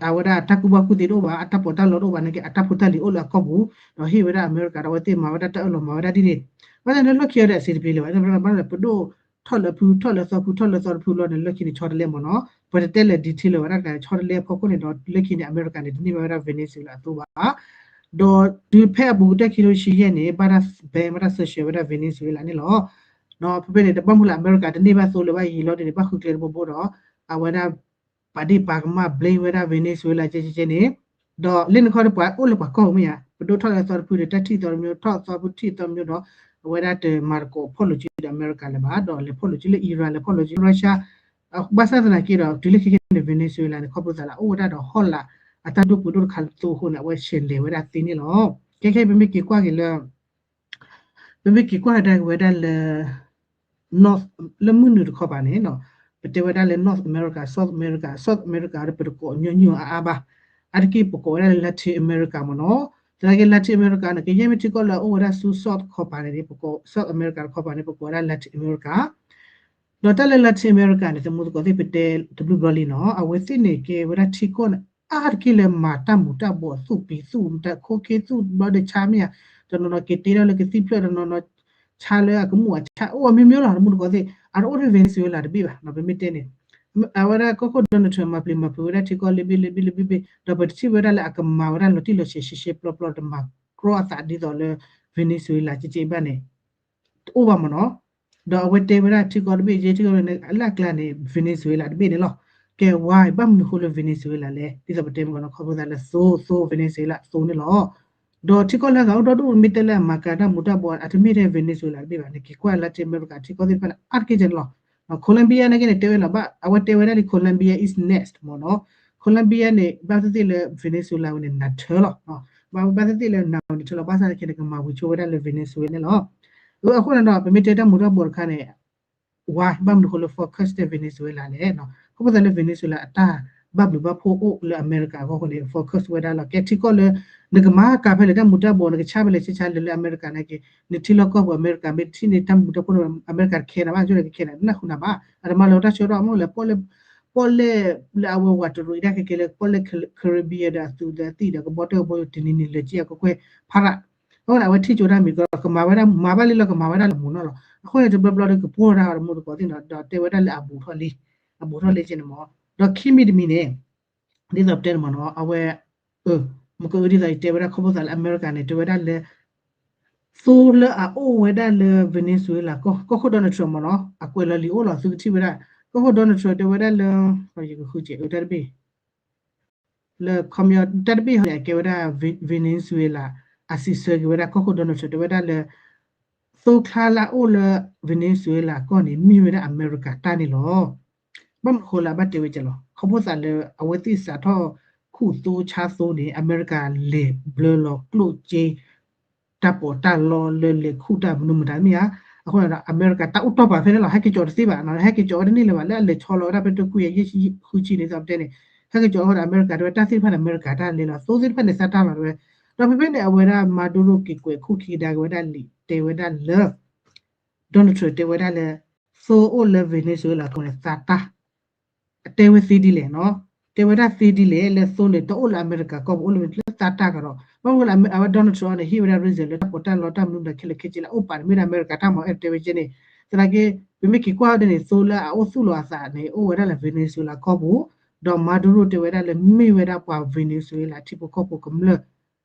အဝဲဒၣ်တၢ်ကူၣ်ဘၣ်ကူၣ်သ့တအိၣ်ဘၣ် အတၢ်ပီးတၢ်လီတအိၣ်ဘၣ်နာ်က့ အတၢ်ဖိတၢ်လံၤအိၣ်လၢအကီၢ်ပူၤ ဒီးဟ့ၣ်ဝဲဒၣ်အမဲရကၤ ဒီးအဝဲသ့ၣ်မၤဝဲဒၣ်တၢ်အၢၣ်လီၤမၤဝဲဒၣ်ဒ်န့ၣ် ဘၣ်ဆၣ်န့ၣ်လၢခံအီၤဒီးအဆင်တပြေလၢၤဘၣ် ဘၣ်ဒီးပဒိၣ်ထီၣ်လၢဖု ထီၣ်လၢသီဖု ထီၣ်လၢသီတဖုလီၤန့ၣ် လၢခံန့ၣ်ဆီတလဲမ့ၢ်နီၤ ပတတဲလၢ detail လၢၤဘၣ် တၢ်တခါန့ၣ် ဆီတလဲအဖီခိၣ်န့ၣ်ဒီး လၢခံန့ၣ် အမဲရကၤန့ၣ် တန့ၢ်ဘၣ်ဝဲဒၣ် Venezuela အသိဘၣ် ဒီးတုၤဖဲအပူၤကတၢၢ်ခံထိဆံယဲၢ်န့ၣ် ဘၣ်တၢ် ban ဘၣ်တၢ် sanction ဝဲဒၣ် Venezuela န့ၣ်လီၤ. ဖဲဖဲန့ၣ် တဘၣ်မုၢ်လၢ် အမဲရကၤတန့ၢ်ဘၣ်သိလၢၤဘၣ်ယံာ်လီၤဒ်န့ၣ် ဘၣ်ဃုကျဲတဘိဘိဒီး အဝဲဒၣ် ပာ်ဒ့ၣ်ပာ်ကမၣ် blame ဝဲဒၣ် Venezuela ကဲကဲကဲန့ၣ် ဒီးလၢနခီဒီးပှၤအိၣ်လၢပှၤကီၢ်ပူၤမ့ၢ်ဧါ ပဒိၣ်ထီၣ်လၢသီတဖုဒီး တၢ်ထံၣ်သီတမျိုး ထီၣ်သီဖုထံၣ်သီတမျိုးဒီး အဝဲဒၣ်တမၤသကိးဖီၣ်လိာ်စုဒီးအမဲရကၤလၢၤဘၣ် ဒီးလဲၤဖီၣ်လိာ်စုလၢ Iran လဲၤဖီၣ်လိာ်စု Russia ဘၣ်ဆၣ်သနာ်က့ဒီး တုၤလၢခဲခဲန့ၣ် Venezuela န့ၣ် ခီဖျိသးလၢ အိၣ်ဝဲဒၣ်ဒီးဟီၣ်လာ် အတၢ်ဒိၣ်ပှ့ၤဒိၣ်တခါအသိအဃိန့ၣ် အဝဲဆဲးလဲၤဝဲဒၣ်သ့န့ၣ်လီၤ. ခဲခဲအံၤ ပမ့ၢ်က့ၤကွၢ်က့ၤလၢ ပမ့ၢ်က့ၤကွၢ်ကဒါက့ၤဝဲဒၣ်လၢ North လၢမုၢ်နုာ်တခီပၤန့ၣ် ပတဲဝဲဒၣ်လၢ North America, South America, South America ဒီးပတကိးညီနုၢ်အါအါဘၣ်. အါတက့ၢ်ပကိးဝဲဒၣ်လၢ Latin America မ့ၢ်နီၤ. သနာ်က့ Latin America န့ၣ် ကယဲၢ်မ့ၢ်ထံကီၢ်လၢအအိၣ်ဝဲဒၣ်ဆူ South တခီပၤန့ၣ် ပကိး South America တခီပၤန့ၣ် ပကိးဝဲဒၣ် Latin America ဒီးတၢ်လၢ Latin America န့ၣ် သမူသကိးသ့ၣ်ပတဲတဘျုးဘျီလံနီၤ အဝဲသ့ၣ်န့ၣ်ကဲဝဲဒၣ်ထံကီၢ်န့ၣ် အါတက့ၢ်လၢမၤတၢ်မူၤတၢ်ဘှီးသူၣ်ပံၤသူၣ် တၢ်ခိၣ်ခ့သူၣ်ဘျီဒီးဆါမ့ၢ်ဧါ တနီၤနီၤက့ၤတ့ထီၣ်လၢကသံၣ်ဖျၢၣ် တနီၤနီၤဆါလၢအကမူၣ်အဆါ အိၣ်အမျိုးမျိုးလီၤ သမူသကိးသ့ၣ် အတအိၣ်ထဲ Venezuela တဘ့ၣ်ဘၣ် ပမ့ၢ်တဲန့ၣ် အဝဲဒၣ်ကီၢ်ခိၣ် Donald Trump မၤပျံၤမၤဖုးဝဲဒၣ်ထံကီၢ်လၢဘ့ၣ်လၢဘ့ၣ်လၢဘ့ၣ်ဘ့ၣ် ဒီးပတထံၣ်ဝဲဒၣ်လၢအကမၤဝဲဒၣ်လီၤတံၢ်လီၤဆဲးရှဲရှဲပျီပျီ တမၤကြီအသးဒ်သိးလၢ Venezuela ကဲကဲဘၣ်န့ၣ် တအိၣ်ဘၣ်မ့ၢ်နီၤ. ဒီးအဝဲတဲဝဲဒၣ်ထံကီၢ်တဘ့ၣ် ယဲထံကီၢ်တဘ့ၣ်န့ၣ် အလၢအကျါန့ၣ် Venezuela တဘ့ၣ်န့ၣ်လီၤ. ကဲဝါ ဘၣ်မနုၤဃိလၢ Venezuela လဲၣ် ဒ်သိးပတဲမ့ၢ်ကီးနီၤ ခီဖျိသးလၢသိ သိ Venezuela သိန့ၣ်လီၤ. ဒီးထံကီၢ်လၢအဂၤအိၣ်ဒီဒူၣ်မ့ၢ်တဲလၢအမၤကၤတၢ်မူၤတၢ်ဘှီး အတမ့ၢ်ထဲ Venezuela တဘ့ၣ်ဘၣ်န့ၣ် က့ၤကွၢ် Latin America ထံကီၢ်သ့ၣ်တဖၣ်န့ၣ် အါတက့ၢ်ကဲန့ၣ်လီၤ. Colombia နာ်က့န့ၣ် တဲဝဲလီၤဘၣ် အဝဲတဲဝဲဒၣ်လံ Colombia is next မ့ၢ်နီၤ. Colombia န့ၣ် ဘၣ်သ့ၣ်သ့ၣ်လၢ Venezuela ဝဲန့ၣ် နၤထၢလီၤ. ဘၣ်ဝဲဘၣ်သ့ၣ်သ့ၣ်လၢ နာဝံၤ တထၢလီၤ ဘၣ်ဆၣ်သနာ်က့န့ၣ် ကမၤဝံၤဆိဝဲဒၣ်လၢ Venezuela န့ၣ်လီၤ. အဃိန့ၣ်ဒီး ပမ့ၢ်တဲတၢ်မူၤတၢ်ဘှီးတခါန့ၣ် ဝါ ဘၣ်မနုၤအဃိလၢ focus တဲ Venezuela လဲၣ်. ခီဖျိသးလၢ Venezuela အတၢ်ဘၣ်ဘျုးဘၣ်ဖှိၣ်အိၣ်လၢအမဲရကၤအဂီၢ်အဃိန့ၣ် focus ဝဲဒၣ်လီၤ. ကဲထံကီၢ်လၢ နကမၤကၤဖဲလဲၣ် တၢ်မူၤတၢ်ဘှီး နကဆါဖဲလဲၣ်ဆါဆါ လဲၤလၢအမဲရကၤနာ်က့ နထံလီၢ်ကီၢ်ပူၤ အမဲရကၤမ့ၢ်ထံၣ်န့ၢ်တၢ်မူၤတၢ်ဘှီး အမဲရကၤတခဲနၤဘၣ် ကၠိန့ၣ်ကခဲနၤ နၢ်ဟူနၤဘၣ် အတမၤလၢၤတၢ်ဆၢကတီၢ် မ့ၢ်လၢ ပီၣ်လဲၣ် လၢအဝဲဝးတရံးဒၣ်ခဲကဲလၢ ပီၣ်လဲၣ် Caribbean ဒီးအသုးဒီးအသံၣ်ဒီး ကဘီတၢၢ်ကဘီယူၤတနံၤနံၤလၢကံအကကွဲၢ်ဖးရၣ် အဃိန့ၣ် အဝဲထံၣ်ကၠိတၢ်မံၤကီး ကမၤဝဲဒၣ် မၤဘၣ်လံလီၤ ကမၤဝဲဒၣ်လၢမူၤနီၢ်လီၤ. အဃိန့ၣ် တဘျီဘျီဒီးကပှီၢ်တၢ်အီၤတမူတကိးသ့ၣ်နီၤ ဒီးတဲဝဲဒၣ်လၢအဘူးထီၣ်လံ အဘူးထီၣ်လံက့န့ၣ်မး ဒီးခံမံၤတမံၤန့ၣ် ဒ်သိးပတဲန့ၣ်မးနီၤ အဝဲ မ့ၢ်ကအုဒ်သိးယတဲဝဲဒၣ်ခီဖျိသးလၢအမဲရကၤန့ၣ် တဲဝဲဒၣ်လၢ သိလၢအအိၣ်ဝဲဒၣ်လၢ Venezuela ကီၢ်ခိၣ် Donald Trump မးနီၤ အကွဲးလီၤလံၤအိၣ်လီၤ သုကထံၣ်ဝဲဒၣ် ကီၢ်ခိၣ် Donald Trump တဲဝဲဒၣ်လၢ ယကဃုကဲးအုတၢ်တဘ့ၣ် လၢခီပညီ တၢ်တဘ့ၣ်ဟီန့ၣ် အကဲဝဲဒၣ် Venezuela အစံးဆၢက့ၤဝဲဒၣ် ကီၢ်ခိၣ် Donald Trump တဲဝဲဒၣ်လၢ သိချါလၢအအိၣ်လၢ Venezuela ကီၢ်န့ၣ် မ့ၢ်ဝဲဒၣ်အမဲရကၤတၢ်န့ၣ်လီၤ. ဘၣ်မနုၤဃိလၢအဘၣ်တဲဝဲကဲလီၤ ခီဖျိသးလၢ အဝဲသ့ၣ်စးထီၣ်ခူၣ်သိဆါသိန့ၣ် အမဲရကၤလဲၤဘျၢလီၤကျိၣ်စ့ တၢ်ပီးတၢ်လီလၢလဲၤခူၣ်တၢ်မနုၤမတၤမ့ၢ်ဧါ. အဃိန့ၣ်ဒီး အမဲရကၤတၢ်အိၣ်တီၢ်ပာ်ဖဲန့ၣ်လီၤ ဟဲက့ၤကၠီတသ့ဘၣ် ဟဲက့ၤကၠီဝဲတန့ၢ်လၢၤဘၣ် လၢအလဲၤဆီလီၤဝဲဒၣ်ဖဲတကူၣ်ယဲၢ်ဃုဆံန့ၣ် ဒ်သိးပတဲန့ၣ် ဟဲက့ၤကၠီအဃိဒီး အမဲရကၤတဲဝဲတၢ်သ့ၣ်တဖၣ်န့ၣ် အမဲရကၤတၢ်လဲၤလီၤ သိသ့ၣ်တဖၣ်န့ၣ်သးတၢ်လီၤဝဲ. ဒီးဖဲဖဲန့ၣ် အဝဲဒၣ် Maduro က့ၤကွဲးခိၣ်ခံကဒါက့ၤဝဲဒၣ်လံာ်တဲဝဲဒၣ်လၢ Donald Trump တဲဝဲဒၣ်လၢ သိအိၣ်လၢ Venezuela ကီၢ်န့ၣ် သးတၢ် အတဲဝဲသ့ဒ်လဲၣ်နီၤ တဲဝဲဒၣ်သ့ဒ်လဲၣ် လၢသိန့ၣ် တအိၣ်လၢအမဲရကၤကီၢ်ပူၤ အိၣ်လၢသးတၢ်ကဒီး ဘၣ်မနုၤလၢအဝဲ Donald Trump န့ၣ် ဟ့ၣ်ဝဲဒၣ် reason လၢတၢ်ပီးတၢ်လီတၢ်မနုၤမတၤခဲလၢာ်ခဲဆ့လၢအအိၣ်ပာ်န့ၣ် မ့ၢ်ဒၣ်အမဲရကၤတၢ်မၤအၢတဲဝဲကဲန့ၣ် သနာ်က့ ပမ့ၢ်က့ၤကွၢ်ဒ်န့ၣ် သိလၢအအိၣ်သူၣ်လီၤအသးန့ၣ် အိၣ်ဝဲဒၣ်လၢ Venezuela ကီၢ်ပူၤ ဒီး Maduro တဲဝဲဒၣ်လၢမ့ၢ်ဝဲဒၣ်ပှၤ Venezuela ထံဖိကီၢ်ဖိကမျၢၢ်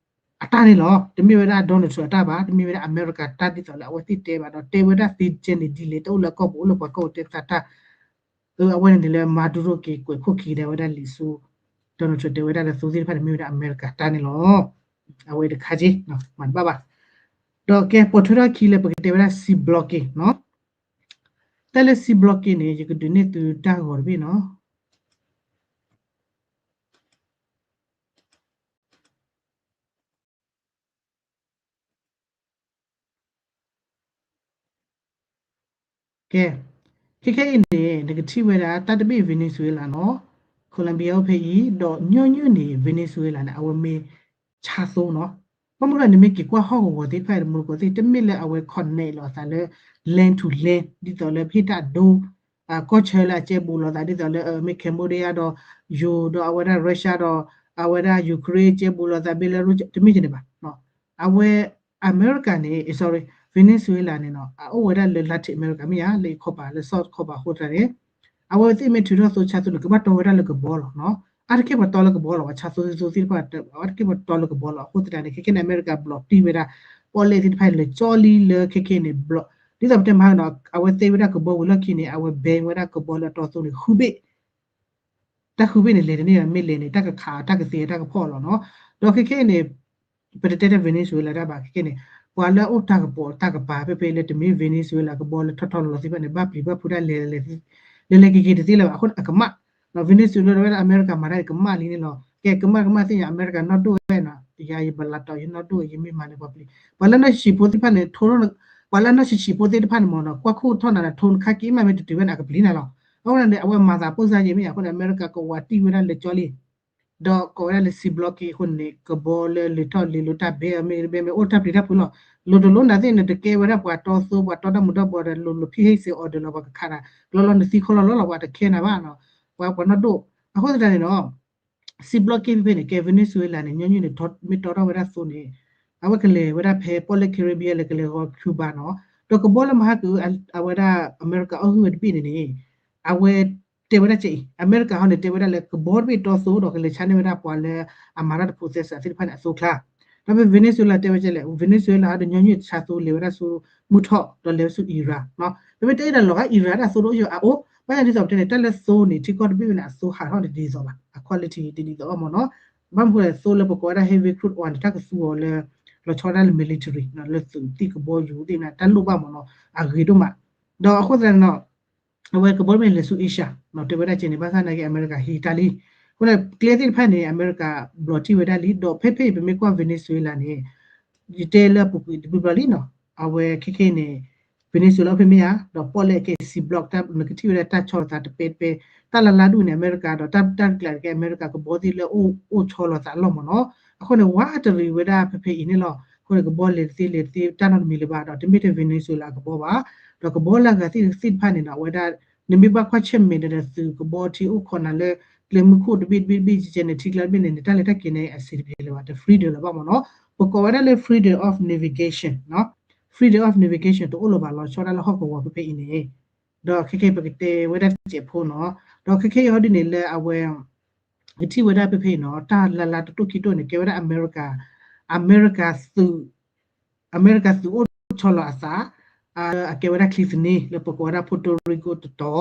အတၢ်န့ၣ်လီၤ. တမ့ၢ်ဝဲဒၣ် Donald Trump အတၢ်ဘၣ် တမ့ၢ်ဝဲဒၣ်အမဲရကၤတၢ်ဒ်သိးလၢအဝဲသ့ၣ်တဲဘၣ် ဒီးတဲဝဲဒၣ်သ့ကဲန့ၣ်ဒ်လဲၣ် တအိၣ်လၢအကီၢ်ပူၤ အိၣ်လၢပှၤကီၢ်ပူၤတဲသးတၢ် အဝဲန့ၣ်န့ၣ်လၢ Maduro က့ၤကွဲးခိၣ်ခံကဒါဝဲဒၣ်လံာ်ဆူ Donald Trump တဲဝဲဒၣ်လၢသိသ့ၣ်တဖၣ်န့ၣ် မ့ၢ်ဝဲဒၣ်အမဲရကၤတၢ်န့ၣ်လီၤ. အဝဲတခါက့ မၤတဘၣ်ဘၣ်. ဒီးကဲပိာ်ထွဲထီၣ်ခံလၢပကတဲဝဲဒၣ် C blockade နီၤ တၢ်လၢ C blockade န့ၣ် ယကဒုးနဲၣ်သုတၢ်ဂီၤတဘ့ၣ်နီၤ. ကဲ, ခဲခဲအံၤန့ၣ် နကထံၣ်ဝဲဒၣ် တၢ်တဘ့ၣ် Venezuela နီၤ, Colombia အိၣ်ဖဲအံၤ, ဒီးညီနုၢ်န့ၣ် Venezuela န့ၣ် အဝဲမ့ၢ်ဆါသိနီၤ. ဘၣ်မနုၤလဲၣ် နမ့ၢ်က့ၤကွၢ်ဟီၣ်ကဝီၤသ့ၣ်တဖၣ် တမူတကိးသ့ၣ် တမ့ၢ်လၢအဝဲ connect လီၤအသးလၢ land to land ဒ်သိးလၢဖံးတၢ်ဒိ ကီၢ်ဆၢလၢအကဲဘူးလိာ်သး ဒ်သိးလၢမ့ၢ် Cambodia ဒီး ယိၤ ဒီးအဝဲဒၣ် Russia ဒီး အဝဲဒၣ် Ukraine ကဲဘူးလိာ်သး Belarus တမ့ၢ်ကန့ၣ်ဘၣ်. အဝဲ အမဲရကၤန့ၣ် sorry, Venezuela န့ၣ်နီၤ အအိၣ်ဝဲဒၣ်လၢ Latin America မ့ၢ်ဧါ, လၢ Copa လၢ South Copa အဃိသတးန့ၣ် အဝဲသ့ၣ်မ့ၢ်ထုးထီၣ်သိဆါသိန့ၣ် ကဘၣ်တီဝဲဒၣ်လၢကဘီလီၤနီၤ. အါတက့ၢ်ပှၤတီလၢကဘီလီၤ, ပှၤဆါသိသ့ၣ်တဖၣ် အါတက့ၢ်ပှၤတီလၢကဘီလီၤ. အဃိသတးန့ၣ် ခဲခဲန့ၣ် အမဲရကၤဘျီးတံၢ်ဝဲဒၣ် ပီၣ်လဲၣ်သ့ၣ်တဖၣ်လၢာ်ကၠီလံလၢခဲခဲန့ၣ် ဘျီး ဒ်သိးပတဲမဟါနီၤ အဝဲသ့ၣ်ဝဲဒၣ်ကဘီဝံၤလီၢ်ခံန့ၣ် အဝဲ ban ဝဲဒၣ်ကဘီလၢအတီသိန့ၣ် ဃုဘ့ၣ် တၢ်ဃုဘ့ၣ်န့ၣ် လဲၤတန့ၢ်ဘၣ်, မ့ၢ်လဲၤန့ၣ် တၢ်ကခးအီၤ တၢ်ကသ့အီၤ တၢ်ကဖီၣ်အီၤလီၤနီၤ. ဒီးခဲခဲအံၤန့ၣ် ပတတဲတၢ် Venezuela တၢ်ဘၣ် ခဲခဲန့ၣ် ပှၤလၢအအိၣ်တၢ်ကပီၤတၢ်ကပၤ ဖဲဖဲလၢတမ့ၢ် Venezuela ကဘီလၢထီၣ်ထီၣ်လီၤလီၤသ့ၣ်တဖၣ်န့ၣ် ဘၣ်ပျံၤဘၣ်ဖုးတၢ်လဲၤ လဲၤ လဲၤလဲၤက့ၤက့ၤတသ့လၢၤဘၣ်. အဃိန့ၣ် အကမၣ် Venezuela ဝဲဒၣ်အမဲရကၤမၤတၢ်န့ၣ် ကမၣ်လံန့ၣ်လီၤ. ကဲ ကမၣ် ကမၣ်သ့ၣ်ညါ အမဲရကၤနီၢ်ဒိၣ်ဝဲနီၤ, ယၤယဘလးတီၤ ယနီၢ်ဒိၣ် ယမ့ၢ်မၤန့ၣ် ပှၤပျံၤ ပှၤလၢနီၢ်ဆံးဆံးဖိသ့ၣ်တဖၣ်န့ၣ် ထိ ပှၤလၢနီၢ်ဆံးဆံးဖိသ့ၣ်တဖၣ်န့ၣ်မ့ၢ်နီၤ ကွၢ်ခိၣ်ထီၣ်နၤန့ၣ် ထိနခါက့ၤမး မ့ၢ်တတုၤဝဲန့ၣ် အကပျံၤနၤလီၤ. အဃိန့ၣ် အဝဲမၤသးပိၢ်စၢ်ယဲၢ်မ့ၢ်ဧါ. အဃိန့ၣ် အမဲရကၤကဝးတံၢ်ဝဲဒၣ်လၢာ်ကၠီလံ ဒီးကိးဝဲဒၣ်လၢ C blockade အဃိန့ၣ် ကဘီလၢလဲၤထီၣ်လဲၤလီၤတၢ်ဘဲအမ့ၢ်တဘဲမ့ၢ်အိၣ်တၢ်ပျံၤတၢ်ဖုးလီၤ. လိၤတလိၤနၤသ့ၣ်န့ၣ် တကဲဝဲဒၣ်ပှၤတီသိ ပှၤတီတၢ်မူၤတၢ်ဘှီးဒီး လိၤလိၤဖံးဟ့ၣ်စ့အီၤဒၢးလီၤ ပှၤကခးနၤ ကလီလီၤနသံခီလီလီလီၤ ပှၤတခဲနၤဘၣ်နီၤ. ပှၤပှၤနီၢ်ဒိၣ် အဃိသတးန့ၣ်ဒီး C blockade ဖဲဖဲန့ၣ် ကဲ Venezuela န့ၣ် ညီနုၢ်န့ၣ် မ့ၢ်တီထီၣ်ဝဲဒၣ်သိန့ၣ် အဝဲကလဲၤဝဲဒၣ်ဖဲပီၣ်လဲၣ် Caribbean လၢကလဲၤဂီၤ Cuba နီၤ. ဒီးကဘီလၢမဟါကအု အဝဲဒၣ်အမဲရကၤအီၣ်ဟုၣ်ဝဲတဘ့ၣ်န့ၣ်န့ၣ် အဝဲတဲဝဲဒၣ်ကဲအံၤ အမဲရကၤဟီန့ၣ် တဲဝဲဒၣ်လၢကဘီတဘ့ၣ်တီသိဒီးကလဲၤဆါန့ၢ်ဝဲဒၣ်ပှၤလၢအမၤတၢ်တဖိးသဲစးသ့ၣ်တဖၣ်န့ၣ်အသိချါ ဒီးဖဲ Venezuela တဲဝဲကဲလဲၣ် Venezuela ဟီဒီးညီနုၢ်ဆါသိလဲၤဝဲဒၣ်ဆူမုၢ်ထီၣ် ဒီးလဲၤဝဲဆူ Iran နီၤ. ပမ့ၢ်တဲအံၤဒီးလီၤဂာ် Iran ဒၣ်သိဒိၣ်ယိာ်အအိၣ် ဘၣ်ဆၣ်ဒ်သိးပတဲန့ၣ် တၢ်လၢသိန့ၣ် ထံကီၢ်တဘ့ၣ်ဝဲန့ၣ် အသိဟးထီၣ်န့ၣ်ဒ်သိးဘၣ် အ quality တဒ်သိးဘၣ်မ့ၢ်နီၤ. ဘၣ်မနုၤဃိလဲၣ် သိလၢပကိးဝဲဒၣ် heavy crude oil န့ၣ် တၢ်ကသူအီၤလၢ လီၤဆီဒၣ်လၢ military လၢသုးသ့ၣ်ကဘီယူၤသ့ၣ်န့ၣ် တၢ်လိၣ်ဘၣ်မ့ၢ်နီၤ အဂ့ၤဒိၣ်မး. ဒီးအဃိသတးန့ၣ်နီၤ အဝဲကဘီတဘ့ၣ်လဲၤဆူ Asia တဲဝဲဒၣ်ကဲန့ၣ် ဘၣ်ဆၣ်နာ်က့ အမဲရကၤဟံးတၢ်လံ. အဃိန့ၣ် ကျဲသ့ၣ်တဖၣ်န့ၣ် အမဲရကၤဘျီၣ်ထံၣ်ဝဲဒၣ်လံ ဒီးဖဲဖဲအံၤ ပမ့ၢ်ကွၢ် Venezuela န့ၣ် ယတဲလၢအပူၤကွံာ်တဘျီဘျီလံနီၤ အဝဲခဲခဲအံၤန့ၣ် Venezuela အိၣ်ဖဲမ့ၢ်ဧါ ဒီးပီၣ်လဲၣ်ကဲ C block တၢ်နကထံၣ်ဝဲဒၣ်တၢ်ဆီလီၤသးတပဲတပဲ တၢ်လၢ်လၢ်ဒူၣ်န့ၣ် အမဲရကၤဒီးတၢ် တၢ်တကျးကဲအမဲရကၤကဘီသ့ၣ်လၢအိၣ်ဆီလီၤသးအလီၢ်မ့ၢ်နီၤ အဃိန့ၣ် ဝါတရံးဝဲဒၣ်ဖဲဖဲအံၤန့ၣ်လီၤ. အဃိန့ၣ် ကဘီလဲၤတသ့လဲၤတသ့တၢ်နီတမံၤလၢၤဘၣ်ဒီး တမ့ၢ်ထဲ Venezuela ကဘီဘၣ် ဒီးကဘီလၢအဂၤသ့ၣ်တဖၣ်န့ၣ်နီၤ အဝဲဒၣ် နမ့ၢ်ဘၣ်ကွၢ်ဆၢၣ်မဲာ်ဒီး သုးကဘီထံအိၣ်ခိးနၤလၢ ကျဲမုၢ်ခိၣ်တဘ့ၣ်တဘ့ၣ်တဘ့ၣ် ကဲန့ၣ် ထံကျါတဘ့ၣ်န့ၣ် နတၢ်လဲၤတၢ်က့ၤန့ၣ် အဆင်တပြေလၢၤဘၣ် တ freedom လၢၤဘၣ်မ့ၢ်နီၤ ပကိးဝဲဒၣ်လၢ freedom of navigation နီၤ freedom of navigation တအိၣ်လၢၤဘၣ် လီၤဆီဒၣ်လၢဟီၣ်ကဝီၤဖဲဖဲအံၤန့ၣ် ဒီးခဲခဲပကတဲဝဲဒၣ်တစဲးဖိနီၤ ဒီးခဲခဲအံၤဟီဒ်န့ၣ်လၢအဝဲ ကထံၣ်ဝဲဒၣ်ဖဲဖဲအံၤနီၤ တၢ်လၢ်လၢ်တတိၢ်ခံတိၢ်န့ၣ် ကဲဝဲဒၣ်အမဲရကၤ အမဲရကၤသုး အမဲရကၤသုးအိၣ်ဆီလီၤအသး အကဲဝဲဒၣ်ချံသနံလၢပကိးဝဲဒၣ် Puerto Rico တတီၤ